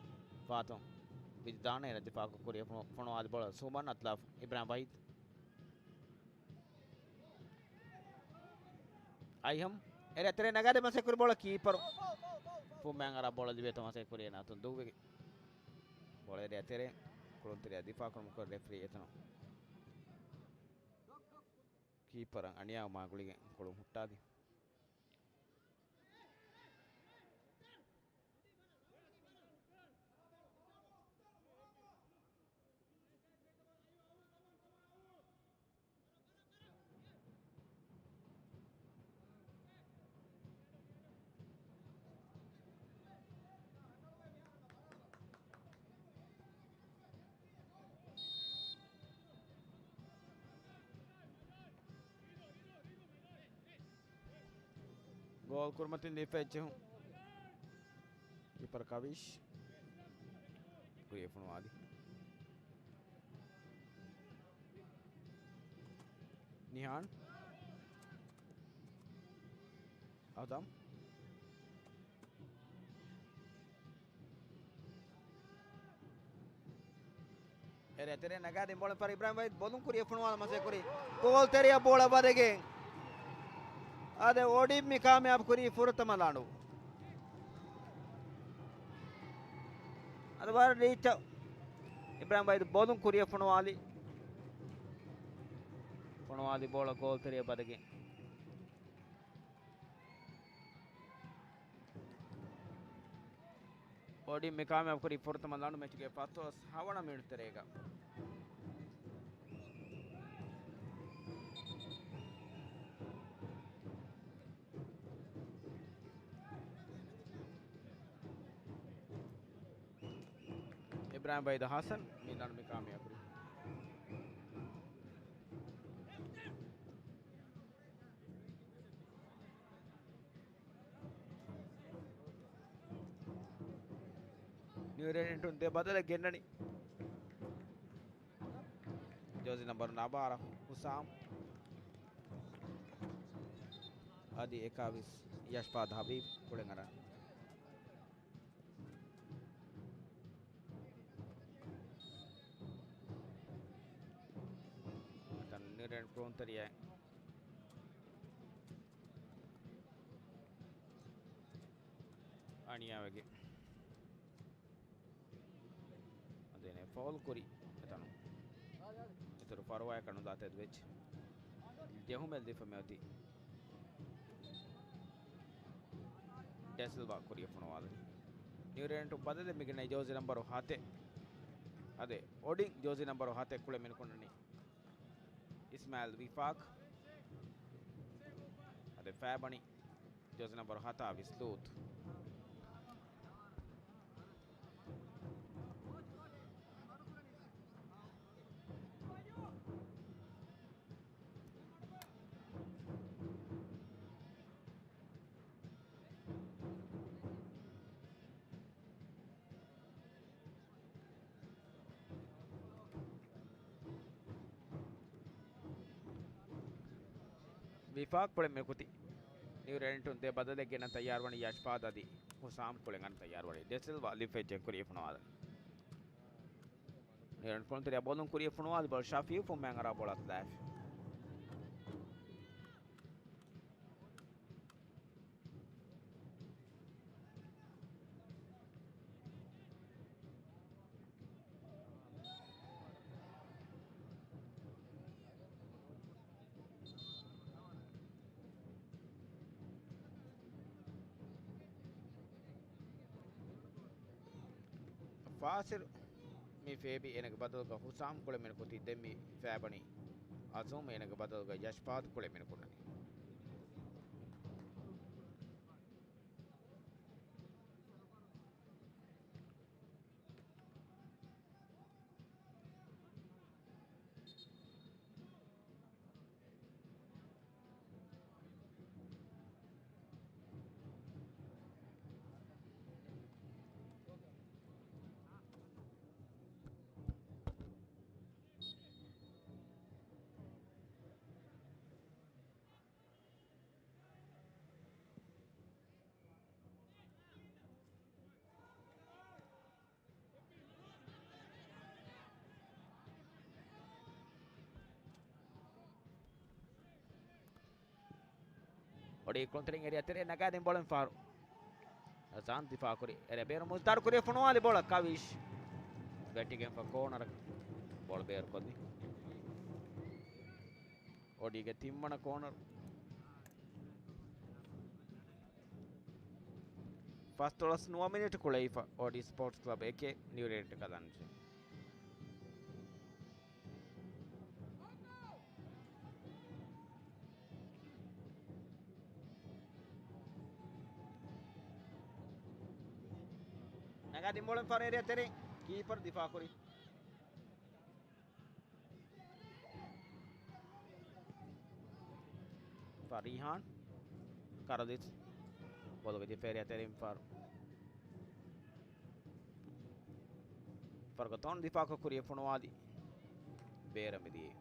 ފާތުން ވިދާނައިރަށް ދިފާކޮށް ކުރިއަށް ފޮ-، ފޮނުވާލި ބޯޅަ ސޫމަން އަތްލާފަ އިބްރާހިމް ވަހީދު. އައިހަމް. އެރި އަތެރޭ ނަގާދޭ މަސައްކަތް ކުރި ބޯޅަ ކީޕަރު ފުމްމައިން އަރާ ބޯޅަ ލިބޭތޯ މަސައްކަތް ކުރި އޭނާ އަތުން ދޫވެގެން. ބޯޅަ އެރި އަތެރޭ ކުޅުންތެރެއަށް ދިފާކުރުމަށް ކުރި ރެފްރީ އެތަނުން ކީޕަރަށް އަނިޔާވުމާ ގުޅިގެން ކުޅުން ހުއްޓާލި. ގޯލް ކުރުމަތިން ލީފަ އެއްޗެހުން. ކީޕަރ ކަވީޝް. ކުރިއަށް ފޮނުވާލި. ނިހާން. އަދަމް. އެރެ ތެރެ ނަގާދިން ބޯޅަ ފަރި އިބްރާހިމް ވަހީދު ބޮލުން ކުރިއަށް ފޮނުވާލަން މަސައްކަތް ކުރި. ގޯލް ތެރެއަށް ބޯޅަ ވަދެގެން. އާދެ، އޮޑިން މި ކާމިޔާބު ކުރީ ފުރަތަމަ ލަނޑު. އަދި ވަރަށް ރީއްޗަށް އިބްރާހިމް ވަހީދު ބޮލުން ކުރިއަށް ފޮނުވާލި. ފޮނުވާލި ބޯޅަ ގޯލް ތެރެއަށް ވަދެގެން. އޯޑިން މި ކާމިޔާބުކުރީ ފުރަތަމަ ލަނޑު މެޗުގެ ފަސްދޮޅަސް ހަވަނަ މިނިޓު ތެރޭގަ. އިބްރާހިމް ވައިދު ހަސަން މި ލަނޑު މި ކާމިޔާބުކުރީ. ނިއު ރޭޑިއަންޓުން ދެ ބަދަލެއް ގެންނަނީ. ޖާޒީ ނަންބަރު ނަވާރަ ހުސާމް. އަދި އެކާވީސް ޔަޝްފާދް ހަބީބް ކުޅެން އަރަން. ނިއު ރޭޑިއަންޓް ކުޅުންތެރިޔާ އަނިޔާވެގެން އަދި އޭނަ ފައުލް ކުރި އެތަނުން. އިތުރު ފަރުވާއަކަށް ނުދާ ތެދުވެއްޖެ. ޖެހުމެއް ލިބިފަ މިއޮތީ. ޑެ ސިލްވާ ކުރިއަށް ފޮނުވާލަނީ. ނިއު ރޭޑިއަންޓުން ބަދަލެއް މިގެންނައީ ޖާޒީ ނަންބަރު ހަތެއް. އަދި އޯޑިން ޖާޒީ ނަންބަރު ހަތެއް ކުޅެ މިނިކުންނަނީ. އިސްމާއިލް ވިފާޤް. އަދި ފައިބަނީ ޖާޒީ ނަންބަރު ހަތާ ވިސްލޫތު. ވިފާޤް ކުޅެން މިނިކުތީ. ނިއު ރޭޑިއަންޓުން ދެ ބަދަލެއް ގެނަން ތައްޔާރުވަނީ ޔަޝްފާދް އަދި ހުސާމް ކުޅެން އަރަން ތައްޔާރުވަނީ. ޑެ ސިލްވާ ލިބިފައި ޖެން ކުރިއަށް ފޮނުވާލަނީ. ނިއު ރޭޑިއަންޓް ކުޅުންތެރިޔާ ބޯލުން ކުރިއަށް ފޮނުވާލި ބޯޅަ ޝަފީއު ފުންމައިން އަރާ ބޯޅަ ލާފި. ފާސިލް މި ފޭބި އޭނަގެ ބަދަލުގަ ހުސާމް ކުޅެ މިނިކުތީ. ދެން މި ފައިބަނީ އަޒޫމް އޭނަގެ ބަދަލުގަ ޔަޝްފާދް ކުޅެ މިނިކުންނަނީ. އޮޑި ކުޅުންތެރިން އެރިއާ ތެރޭ ނަގާދިން ބޯޅަ މި ފަހަރު. ރަޒާން ދިފާ ކުރި. އެރިއާ ބޭރު މުސްދާރު ކުރި ފޮނުވާލި ބޯޅަ ކަވީޝް. ވެއްޓިގެންފަ ކޯނަރަށް ބޯޅަ ބޭރު ކޮށްލި. އޮޑީގެ ތިންވަނަ ކޯނަރު. ފަސްދޮޅަސް ނުވަ މިނިޓު ކުޅެވިފަ އޯޑީ ސްޕޯޓްސް ކްލަބް އެކެއް ނިއު ރޭޑިއަންޓް ކަލަންޖެ. ނަގާދިން ބޯޅަ ފަރު އެރިއާ ތެރެއިން ކީޕަރު ދިފާ ކުރި. ފަރީހާން ކަރަދިސް ބޯޅަ ދިފާ އެރިއާ ތެރެއިން ފަރު. ފަރުގަ ތޯން ދިފާކޮށް ކުރިއަށް ފޮނުވާލި ބޭރަށް މިދިޔައީ.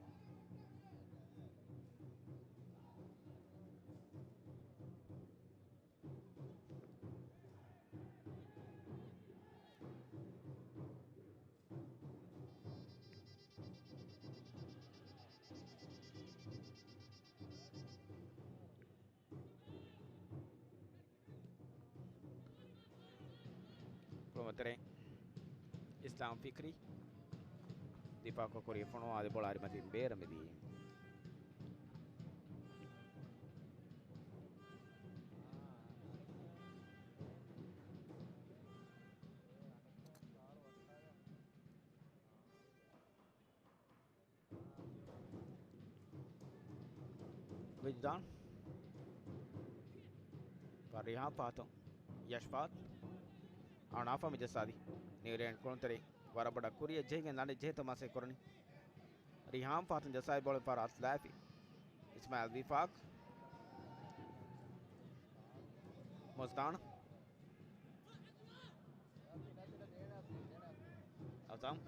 ކުޅުމަތެރެ އިސްލާމް ފިކްރީ ދިފާކޮށް ކުރި ފޮނުވާލި ބޯޅަ އަރިމަތިން ބޭރަށް މިދިޔައީ. ވިޖްދާން. ފަރިހާ ފާތު. ޔަޝްފާތް. އަނާފަ މިޖައްސާލި. ނިއުރޭން ކުޅުންތެރި ވަރަށް ބޮޑަށް ކުރިއަށް ޖެހިގެން ލަނޑެއް ޖެހޭތޯ މަސައްކަތް ކުރަނީ. ރިހާން ފާތުން ޖައްސާލި ބޯޅަ ފާރު އަތުލާފި. އިސްމާއިލް ވިފާގް. މުޒްދާން. އަޒަމް.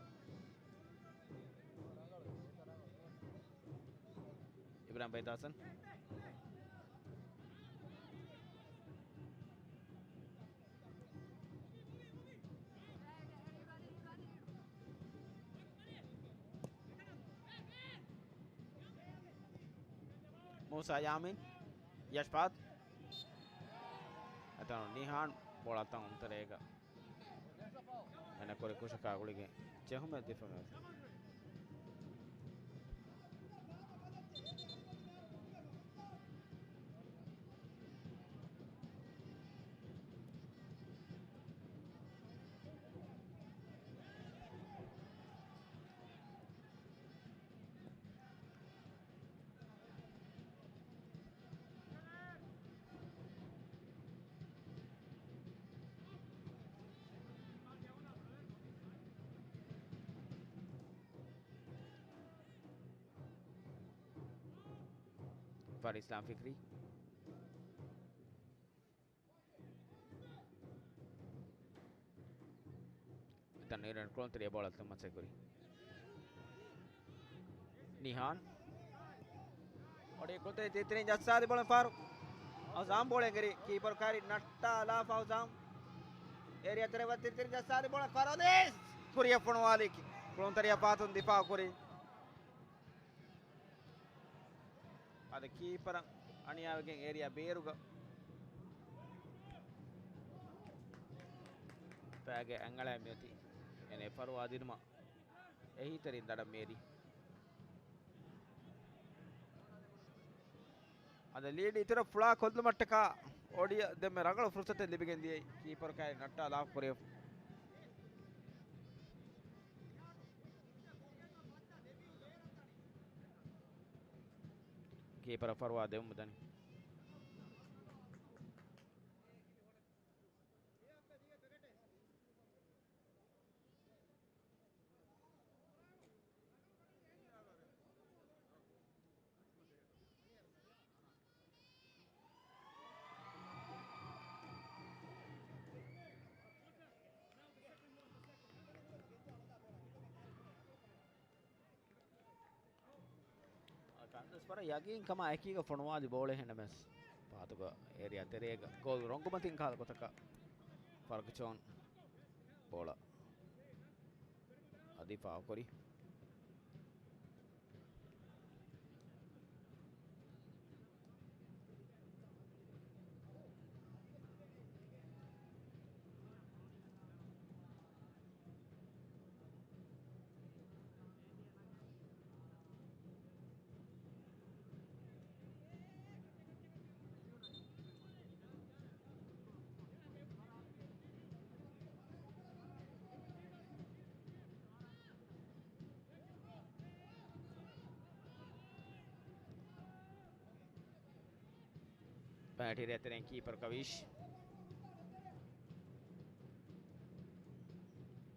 އިބްރާހިމް ބައިދާސަން. މޫސާ ޔާމީން. ޔަޝްފާތް. އެތަނުން ނިހާން ބޯޅަ ތަން އުންތަރޭގަ. އޭނަ ކުރި ކުށަކާ ގުޅިގެން ޖެހުމެއް ދިފާއު. ފާރި އިސްލާމް ފިކްރީ. ތަންވީރު ކުޅުންތެރިޔާ ބޯޅަ ތަން މަސައްކަތް ކުރި. ނިހާން. އޮޑި ކުޅުންތެރި ތިތިރިން ޖައްސާލި ބޯޅަ ފާރު. އަޒާމް ބޯޅަ އެނގެރި ކީޕަރު ކާރި ނައްޓާލާފަ އަޒާމް. އޭރިއާ ތެރެއަށް ތިތިރިން ޖައްސާލި ބޯޅަ ފާރު އަދި ކުރިއަށް ފޮނުވާލި ކުޅުންތެރިޔާ ފާތުން ދިފާއު ކުރި. އަދި ކީޕަރަށް އަނިޔާވެގެން އޭރިއާ ބޭރުގަ ފައިގެ އަނގަޅަށް މިއޮތީ. އޭނަ ފަރުވާ ދިނުމަށް އެހީތެރިން ދަޑަށް މޭރި. އަދި ލީޑް އިތުރަށް ފުޅާ ކޮށްލުމަށްޓަކާ އޮޑިއަށް ދެންމެ ރަނގަޅު ފުރުސަތެއް ލިބިގެން ދިޔައީ ކީޕަރު ކާރި ނައްޓާލާ ކުރިއަށް. ކީޕަރަށް ފަރުވާ ދެވުމުން ދަނީ. ކަންތައް ވަރަށް ޔަގީން ކަމާ އެކީގަ ފޮނުވާލި ބޯޅަ ހެންނަމެސް ފާތުގަ އޭރިއާ ތެރޭގަ ގޯލް ރޮނގުމަތިން ކާލަ ގޮތަކަށް ފަރުގް ޖޯން ބޯޅަ އަދި ފާ ކުރި. ޕެނަލްޓީ އެރިއާ ތެރެއިން ކީޕަރު ކަވީޝް.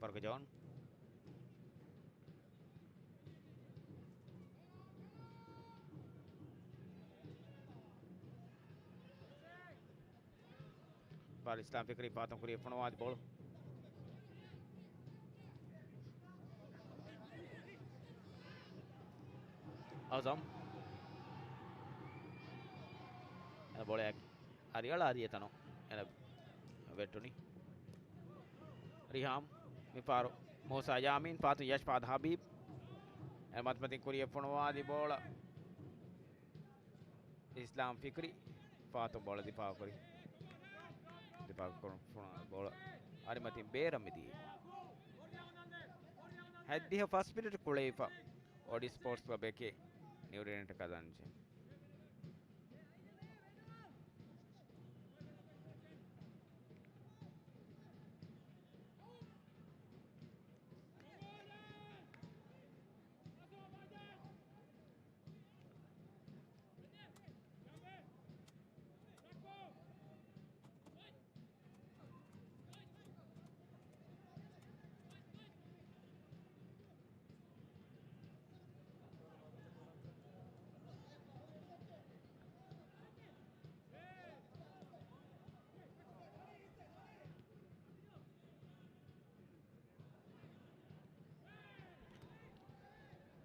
ފަރުގް ޖޯން. ބާލަ އިސްލާމް ފިކްރީ ފާތުން ކުރިއަށް ފޮނުވާލި ބޯޅަ. އަޒަމް. އެ ބޯޅައަށް އަރިއަޅާ އަރިއެތަނު އެނަ ވެއްޓުނީ. ރިހާމް މިފާރު މޫސާ ޔާމީން ފާތު ޔަޝްފާދް ހަބީބް. އެ މަތިމަތިން ކުރިއަށް ފޮނުވާލި ބޯޅަ. އިސްލާމް ފިކްރި ފާތުން ބޯޅަ ދިފާއުކުރި. ދިފާއުކުރުން ފުނާ ބޯޅަ އަރިމަތިން ބޭރަށް މިދިޔައީ. ހަތްދިހަ ފަސް މިނިޓް ކުޅެވިފަ. އޮޑި ސްޕޯޓްސް ކްލަބް އެކެއް ނިއުރީނަށްޓަކާ ދަންޖެ.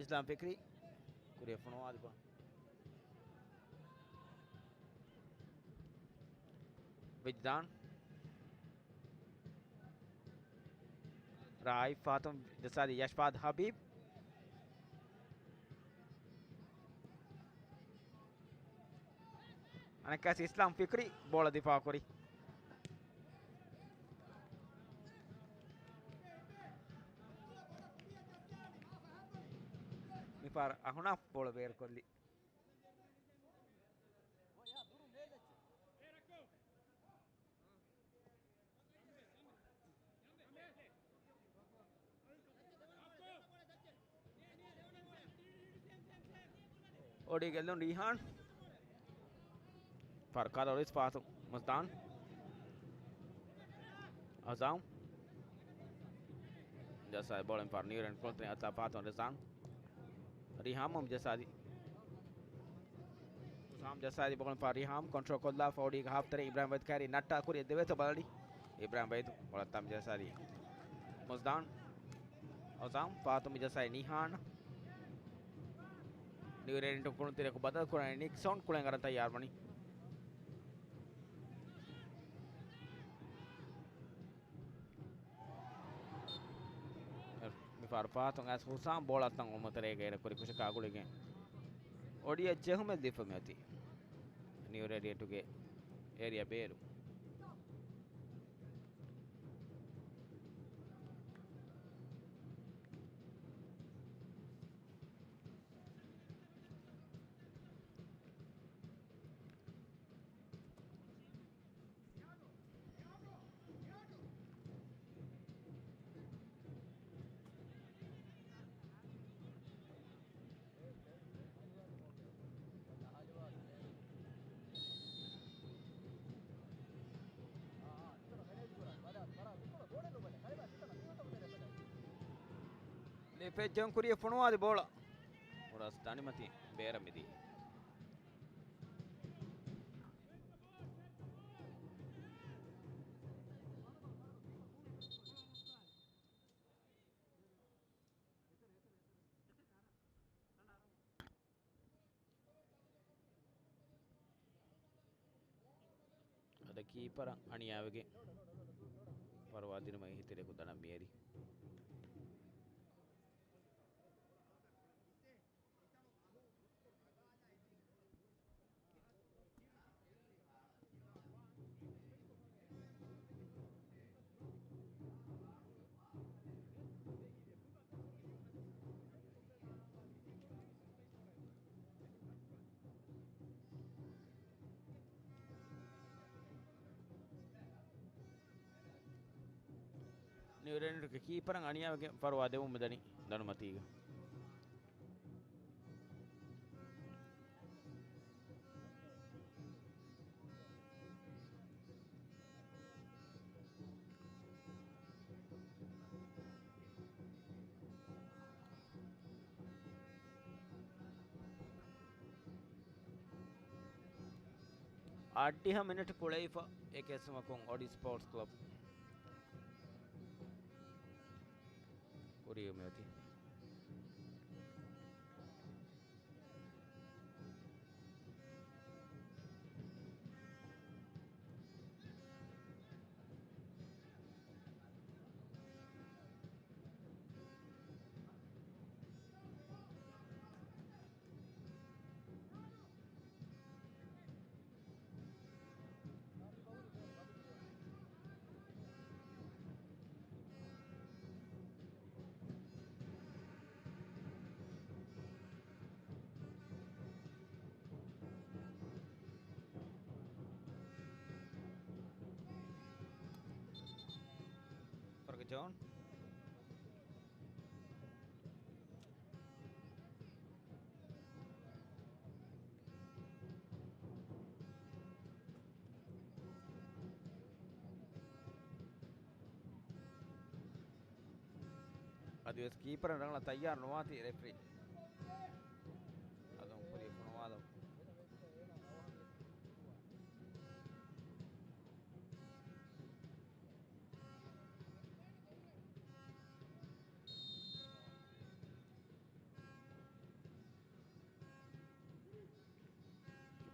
އިސްލާމް ފިކްރީ ކުރިއަށް ފޮނުވާލިބަ. ވިޖްދާން. ރާއިފް ފާތުން ޖައްސާލީ ޔަޝްފާދް ހަބީބް. އަނެއްކާސް އިސްލާމް ފިކްރީ ބޯޅަ ދިފާއު ކުރި. މިފަހަރު އަހުނާފް ބޯޅަ ބޭރުކޮށްލި. އޮޑި ގެއްލުން ރީހާން. ފަރު ކާދަ އޮޑިސް ފާތު މުސްދާން. އަޒާމް. ޖައްސާ ބޯޅަ މިފަހަރު ނިއުރެން ކުޅުންތެރި އަތާ ފާތު ރިޒާން. ރީހާމް ޖައްސާދި. ހުސާމް ޖައްސާދި ބޯޅަ މިފަހަރު ރީހާމް ކޮންޓްރޯލް ކޮށްލާފަ އޮޑީގަ ހާފް ތެރޭ އިބްރާހިމް ވައިދު ކައިރި ނައްޓާ ކުރިއަށް ދެވޭތޯ ބަލަނީ. އިބްރާހިމް ވައިދު ބޯޅަ ތަން ޖައްސާދި. މުސްދާން. އަޒާމް ފާތު މި ޖައްސާދި ނީހާން. ނިއުރެންޓު ކުޅުންތެރިއަކު ބަދަލު ކުރަނީ ނިކްސޮން ކުޅެން އަރަން ތައްޔާރުވަނީ. މިފަހަރު ފާތުން އައިސް ހުސާމް ބޯޅަ އަތަށް އޮމު ތެރޭގަ އިރަކުރި ކުށަކާ ގުޅިގެން އޮޑިއަށް ޖެހުމެއް ލިބިފަ މިއޮތީ. ނިއުރެންޓުގެ އޭރިއާ ބޭރު. ލިފެއްޖެއުން ކުރިއަށް ފޮނުވާލި ބޯޅަ. އުރަސް ދަނޑިމަތި ބޭރަށް މިދީ. އަދި ކީޕަރަށް އަނިޔާވެގެން ފަރުވާ ދިނުމަށް އެހީތެރިއަކު ދަނޑަށް މިއެރި. ނިއުރެންޓުގެ ކީޕަރަށް އަނިޔާވެގެން ފަރުވާ ދެވުމެއް ދަނީ ދަނޑުމަތީގަ. އަށްޑިހަ މިނެޓް ކުޅެވިފަ އެކެއްސުމަކުން އޮޑި ސްޕޯޓްސް ކްލަބް ކުރިއަށް މިއޮތީ. ފަރުގެ ޖޯން. އަދިވެސް ކީޕަރުން ރަނގަޅަށް ތައްޔާރު ނުވާތީ ރެފްރީ އަލުން ކުރި ފޮނުވާލަމުން.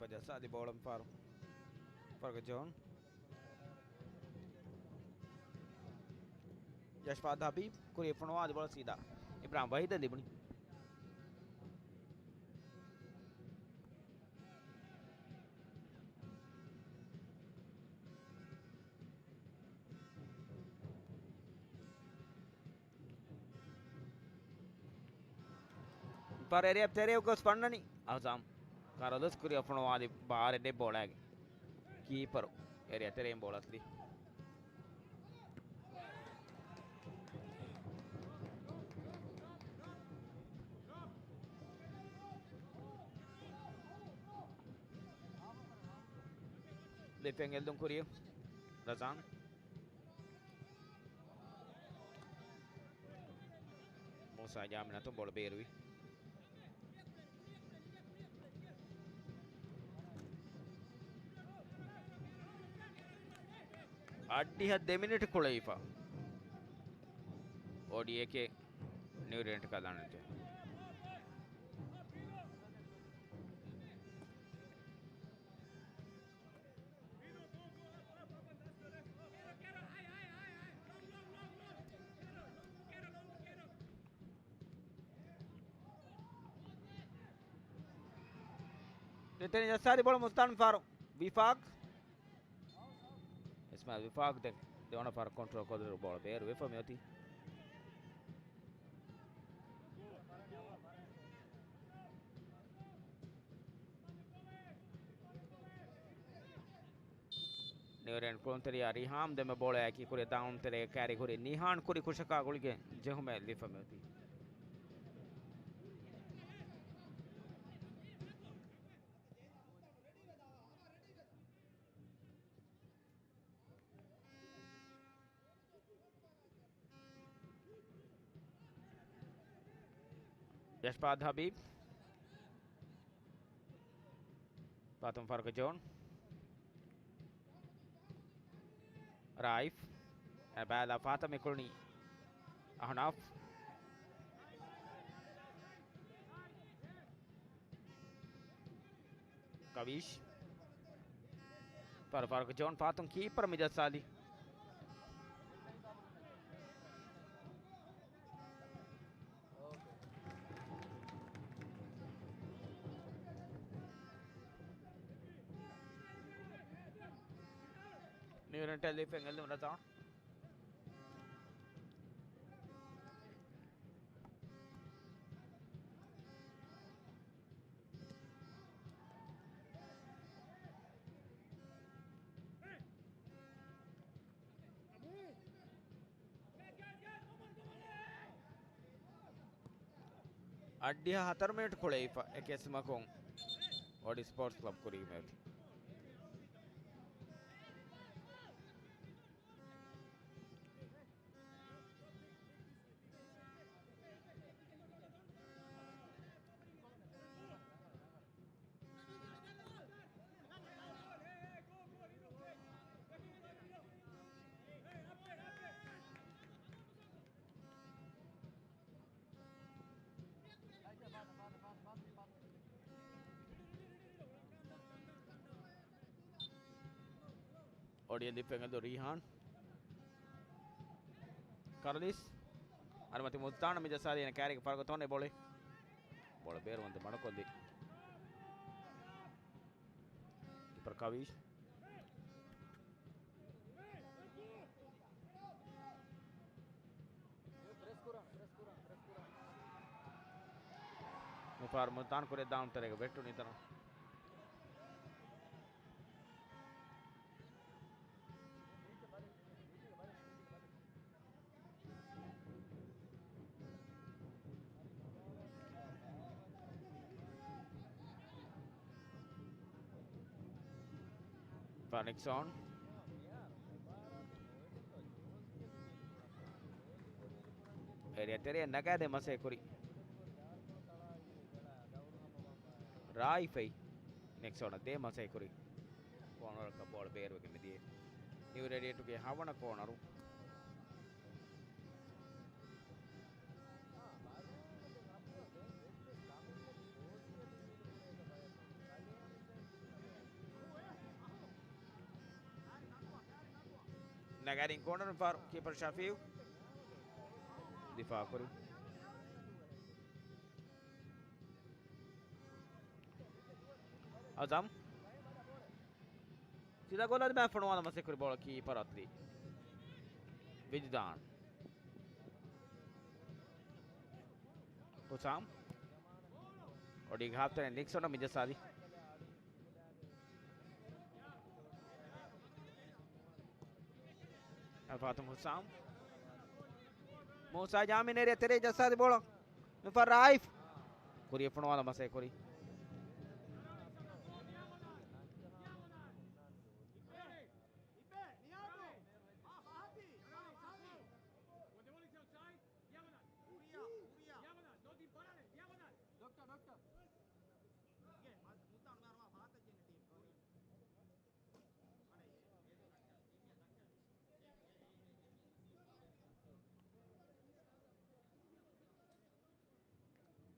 ފަޖަސް އަދި ބޯޅަ ފާރު. ފަރުގަ ޖޯން. ޔަޝްފާދް ހަބީބް ކުރި ފޮނުވާ އަދި ބޯޅަ ސީދާ އިބްރާހިމް ވަހީދަށް ލިބުނީ. ފަރު އެރިއަށް ތެރެއަށް ގޮސް ފަންނަނީ އަހުސާމް. ކާރލޯސް ކުރިއަށް ފޮނުވާލި ބާރެއް ބޯޅައިގެ. ކީޕަރު އެރިއަށް ތެރެއިން ބޯޅަ އަސްލީ. ލިފެން އެއްލުން ކުރިއަށް ރަޒާން. މޫސާ ޔާމިން އަތުން ބޯޅަ ބޭރުވި. އައްޑިހަ ދެ މިނިޓް ކުޅެވިފަ. އޯޑީއޭކޭ ނިއުޒީލެންޑް ކަލާނެތެ. ދެތެރެ ޖައްސާލި ބޯޅަ މުސްތާން ފާރު. ވިފާގް. އިސްމާއިލް ވިފާގް ދެން ދެވަނަ ފަހަރު ކޮންޓްރޯލް ކޮށްލިއިރު ބޯޅަ ބޭރުވެފަ މިއޮތީ. ނިއުޒީލެންޑް ކުޅުންތެރިޔާ ރިހާމް ދެމެ ބޯޅައަކީ ކުރި ދާން ތެރޭ ކާރި ހުރި ނިހާން ކުރި ކުށަކާ ގުޅިގެން ޖެހުމެއް ލިފަ މިއޮތީ. ޔަޝްފާދް ހަބީބް. ފާތުމް ފާރުގަ ޖޯން. ރާއިފް. އެ ބައިލާ ފާތަމް އެކުޅުނީ. އަހުނާފް. ކަވީޝް. ފާރު ފާރުގަ ޖޯން ފާތުން ކީޕަރަށް މި ޖައްސާލި. ނިއުޒީލެންޑް ލިފެން އެއްލުން ރަޒާން. އައްޑިހަ ހަތަރު މިނިޓް ކުޅެވިފަ އެކި އެއްސުމަކުން އޮޑި ސްޕޯޓްސް ކްލަބް ކުރީމެވެ. އޮޑިއެއް ލިފެން އެދު ރީހާން. ކަރލިސް. އަރިމަތި މުލްތާނަށް މި ޖައްސާދޭނެ ކާރިގެ ފަރުގަ ތޯނެ ބޯޅެ. ބޯޅަ ބޭރުވަންދެ މަޑުކޮށްލި. ކީޕަރ ކަވީޝް. މިފަހަރު މުލްތާން ކުރިއަށް ދާން ތެރޭގަ ވެއްޓުނީ ތަނަށް. ފާނިކްސޯން. އެރިއަށް ތެރެއަށް ނަގާދޭ މަސައްކަތް ކުރި. ރާއިފް އެއީ ނެކްސޯނަށް ދޭ މަސައްކަތް ކުރި. ކޯނަރަކަށް ބޯޅަ ބޭރުވެގެން މިދިޔަ. ނިއު ރޭޑިއޭޓުގެ ހަވަނަ ކޯނަރު. ނަގާރިން ކޯނަރުން ފާރު ކީޕަރު ޝަފީއު ދިފާ ކުރި. އަޒަމް. ސިދާ ގޯލާ ދިމާ ފޮނުވާލަން މަސައްކަތް ކުރި ބޯޅަ ކީޕަރު އަތުލީ. ވިޖްދާން. ހުސާމް. އޮޑީގެ ހާފްތަނެއް ނިކްސޮނަށް މިޖައްސާލި. އަލްފާތު ހުސާމް. މޫސާ ޖާމިން އެރިއަށް ތެރޭ ޖައްސާލި ބޯޅަ. މިފަ ރާއިފް. ކުރިއަށް ފޮނުވާލަން މަސައްކަތް ކުރީ.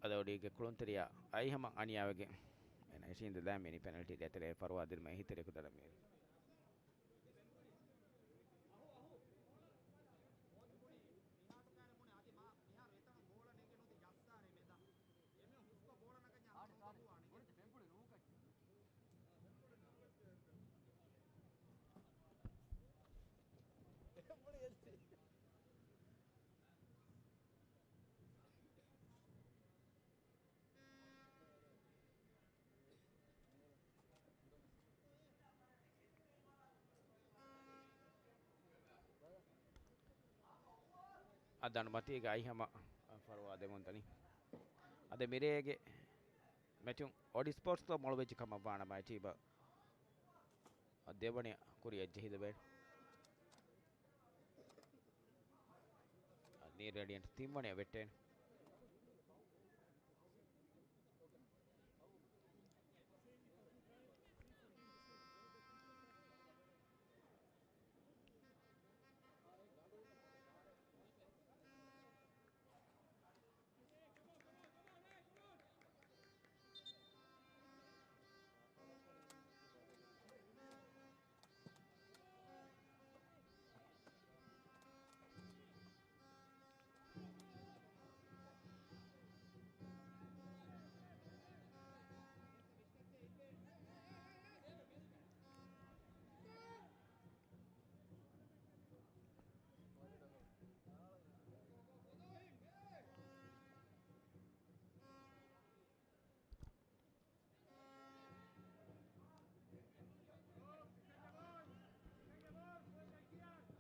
އަދި އޮޑީގެ ކުޅުންތެރިޔާ އައިހަމަ އަނިޔާވެގެން އޭނަ އިށީނދެލައި މިނި ޕެނަލްޓީ ދޭތެރޭ ފަރުވާ ދިރިމަ އެހީތެރިޔަކު ދަނޑަ މީރި. އަ ދަނޑުމަތީގަ އައިހަމަ ފަރުވާ ދެމުންދަނީ. އަދި މިރޭގެ މެޗުން އޮޑި ސްޕޯޓްސް ކްލަބް މޮޅުވެއްޖެ ކަމަށް ވާނަމަ އެ ޓީމަށް ދެވަނަ ކުރިއަށް ޖެހިލެވޭނެ. ނީ ރޭޑިއަންޓް ތިންވަނަ ވެއްޓޭނެ.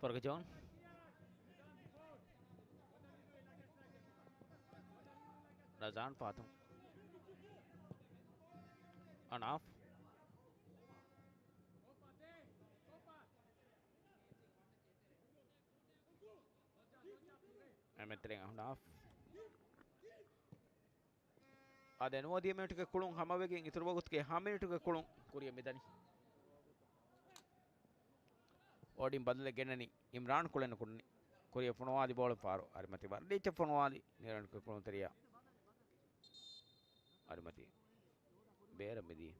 ފުރަގަޖޯން. ރަޒާން ފާތުން. އަނާފް. އެމެތެރެން އަނާފް. އާދެ، ނުވަދިހަ މިނިޓުގެ ކުޅުން ހަމަވެގެން، އިތުރު ވަގުތުގެ ހަ މިނިޓުގެ ކުޅުން ކުރިއަށް މިދަނީ. އޮޑިން ބަދަލެއް ގެންނަނީ އިމްރާން ކުޅެން ކުންނި. ކުރިއަށް ފޮނުވާލި ބޯޅަ ފާރު. އަރިމަތި ވަރަށް ރީއްޗަށް ފޮނުވާލި ނީރަންގެ ކުޅުންތެރިޔާ. އަރިމަތި ބޭރަށް މިދިޔަ.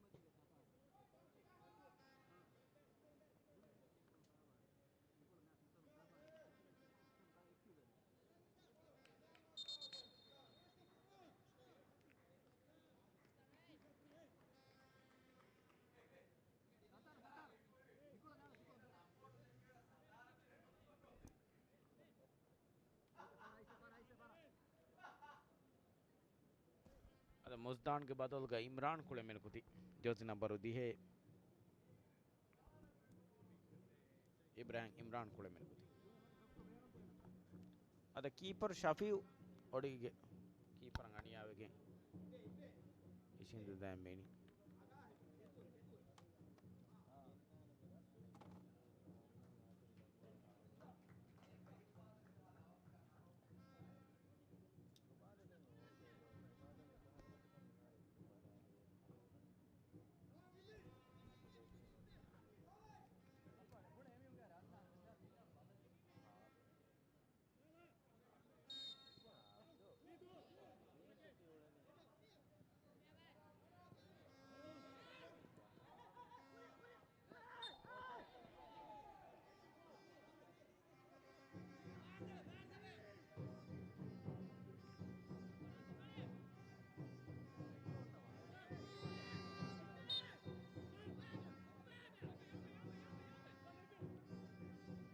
އަދި މުޒްދާންގެ ބަދަލުގަ އިމްރާން ކުޅެމެން ކުތި. ޖާޒީ ނަންބަރު ދިހައެއް. އިބްރާހިމް އިމްރާން ކުޅެމެން ކުތި. އަދި ކީޕަރު ޝަފީއު އޮޑީގެ ކީޕަރަށް އަނިޔާވެގެން އިށީނދެދާން މިނި.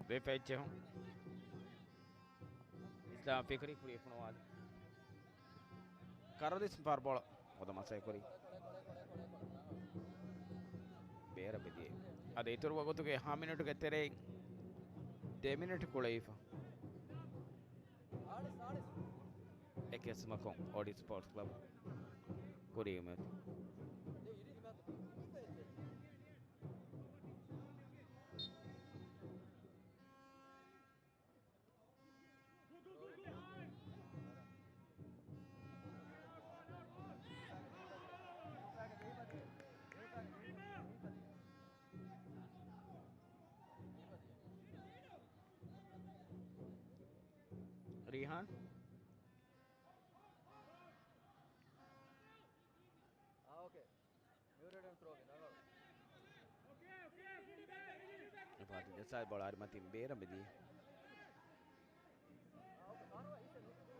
ވެފައި ޖެހުން. އިސްލާމް ފިކުރީ ކުރި ފުނުވާލި. ކަރަދިސް ފާރު ބޯޅަ ހޯދަ މަސައްކަތް ކުރި. ބޭރަށް މިދިޔަ. އަދި އިތުރު ވަގުތުގެ ހަ މިނެޓުގެ ތެރެއިން ދެ މިނެޓު ކުޅެވިފަ. އެކެއް ސުމަކުން އޯޑީ ސްޕޯޓްސް ކްލަބް ކުރީގެ މެދު. ރީހާން. އާ، އޯކޭ. މިއުރެޑެން ތްރޯގެ ރަނގަޅު. އެފާތި ޖައްސާލި ބޯޅަ އަރިމަތިން ބޭރަށް މިދިޔަ.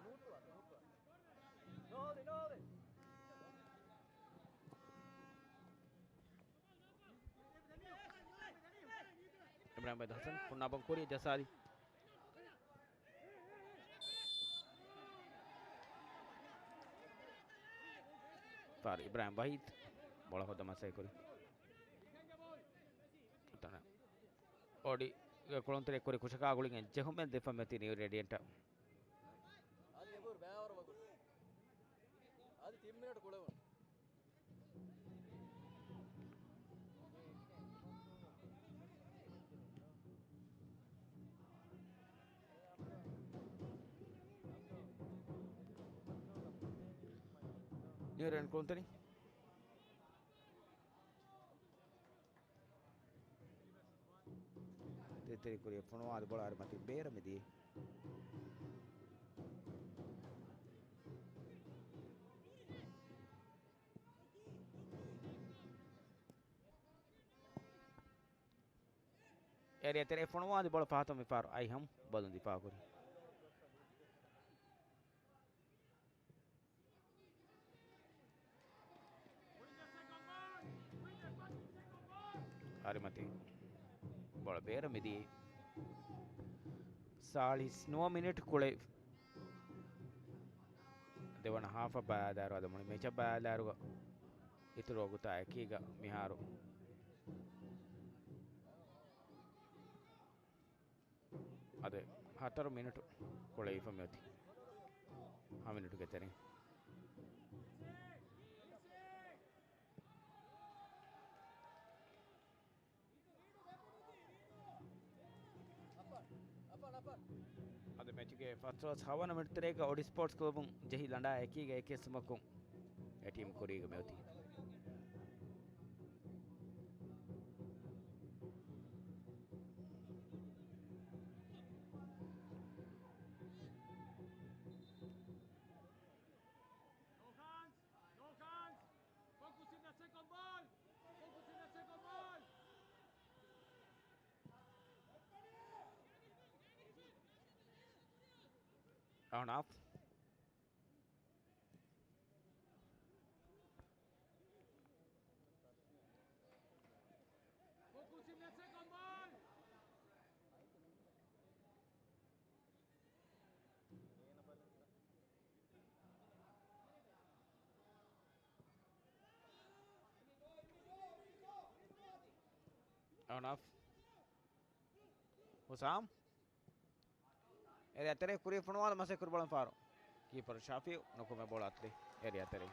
ނޫއްޓުވާ، ނޫއްޓުވާ. ނޯލި، ނޯލި. އިބްރާހިމް ބައިދު ހަސަން ފުންނާބޮން ކުރި ޖައްސާލި. ފާރު އިބްރާހިމް ވަހީދު ބޯޅަ ހޯދަ މަސައްކަތް ކުރި. އޮޑި ކުޅުންތެރި ކުރި ކުށަކާ ގުޅިގެން ޖެހުމެއް ދެފަ މެތި ނިއު ރޭޑިއަންޓަށް. އަދި އެބަހުރި ބައިވަރު ވަގުތު. އަދި ތިން މިނެޓު ކުޅެވުނު. ނިއު ރޭޑިއަންޓް ކުޅުންތެރި. ތިތިރި ކުރިއަށް ފޮނުވާލި ބޯޅަ އަރިމަތި ބޭރަށް މިދިޔަ. އޭރިއާ ތެރޭ ފޮނުވާލި ބޯޅަ ފަހަތުން މިފާރު އައިހަމް ބޯލުން ދިފާއު ކުރި. އަރިމަތި ބޯޅަ ބޭރަށް މިދިޔަ. ސާޅީސް ނުވަ މިނެޓް ކުޅެ ދެވަނަ ހާފަށް ބައިވެލާއިރު އަދި މުޅި މެޗަށް ބައިވެލާއިރުގަ އިތުރު ވަގުތާ އެކީގަ މިހާރު އަދި ހަތަރު މިނެޓު ކުޅެވިފަ މިއޮތީ ހަ މިނެޓުގެ ތެރެއިން. އަދި މެޗުގެ ފަސްދޮޅަސް ހަވަނަ މިނެޓު ތެރޭގަ އޮޑި ސްޕޯޓްސް ކްލަބުން ޖެހި ލަނޑާ އެކީގަ އެކެއް ސުމަކުން އެ ޓީމް ކުރީގަ މިއޮތީ. No hands! No hands! Focus in the second ball! Focus in the second ball! ރައުންޑް އަޕް. Focus in the second ball! އަނާފް. ހުސާމް. އޭރިއާ ތެރޭ ކުރި ފޮނުވާލަ މަސައްކަތް ކުރި ބޯޅަ ފާރު. ކީޕަރު ޝާފިއު ނުކުމެ ބޯޅަ އަތުލި އޭރިއާ ތެރެ.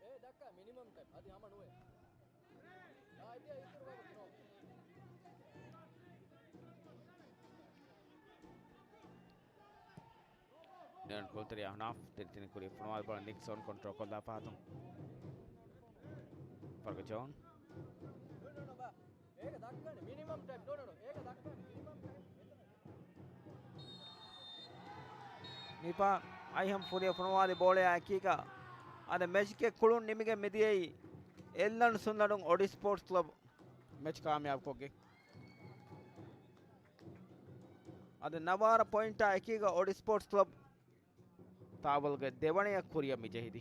އޭ ދައްކާ މިނިމަމް ޓައިމް އަދި ހަމަ ނުވޭ. އާ، އިތުރު ވަގުތު ނޯ. ނޭން ކުޅުންތެރި އަހްނާފް ތިރިތިނި ކުރި ފޮނުވާލި ބޯޅަ ނިކްސޮން ކޮންޓްރޯލް ކޮށްލާ ފަހަތުން. ފަރުގަ ޖޯން. ނޯ، ނޯ، ނޯ، ބާ. އޭގަ ދައްކަން މިނިމަމް ޓައިމް. ނޯ، ނޯ، ނޯ. އޭގަ ދައްކަން މިނިމަމް ޓައިމް. މިފާ އައިހަމް ފުރިޔަ ފޮނުވާލި ބޯޅަޔާ އެކީގަ އަދި މެޗްގެ ކުޅުން ނިމިގެން މިދިޔައީ އެއްލަނޑު ސުންލަނޑުން އޮޑި ސްޕޯޓްސް ކްލަބް މެޗް ކާމިޔާބުކޮށްގެން. އަދި ނަވާރަ ޕޮއިންޓާ އެކީގަ އޮޑި ސްޕޯޓްސް ކްލަބް ތާވަލްގެ ދެވަނަޔަށް ކުރިއަށް މި ޖެހިދީ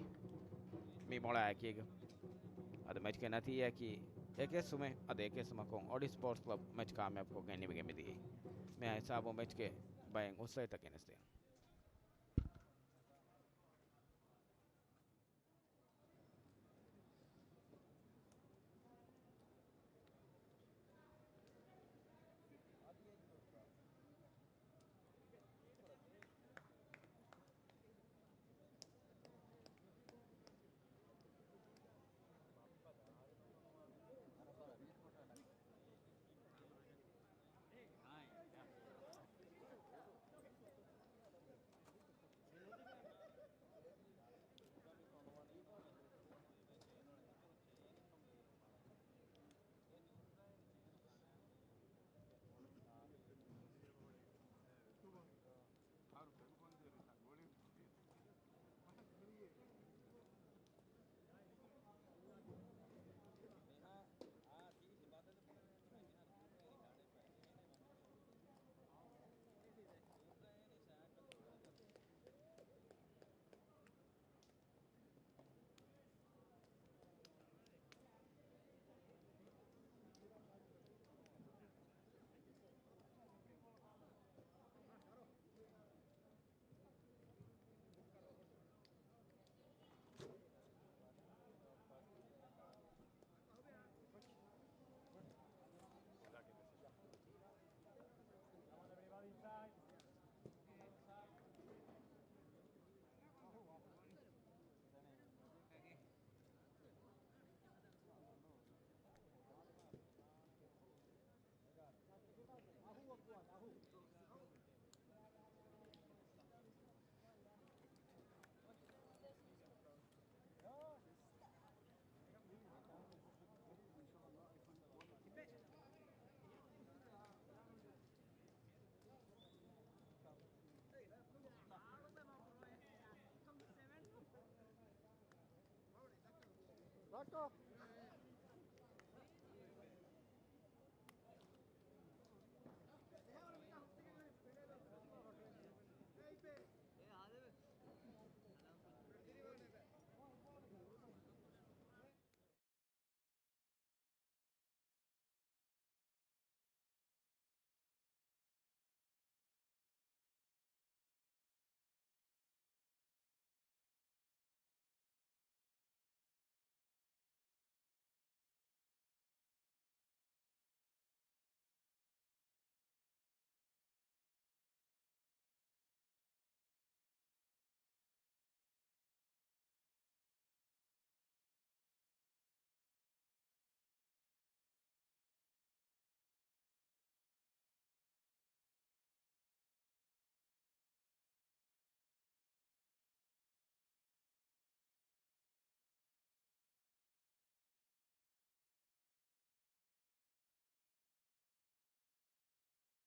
މި މޮޅާ އެކީގަ. އަދި މެޗްގެ ނަތީޖާއަކީ އެކެއް ސުމެއް. އަދި އެކެއް ސުމަކުން އޮޑި ސްޕޯޓްސް ކްލަބް މެޗް ކާމިޔާބުކޮށްގެން ނިމިގެން މިދިޔައީ. މި ހިސާބުން މެޗްގެ ބައެއް އުސްލަތްތައް ގެނެސްދޭން. ދައްކާ.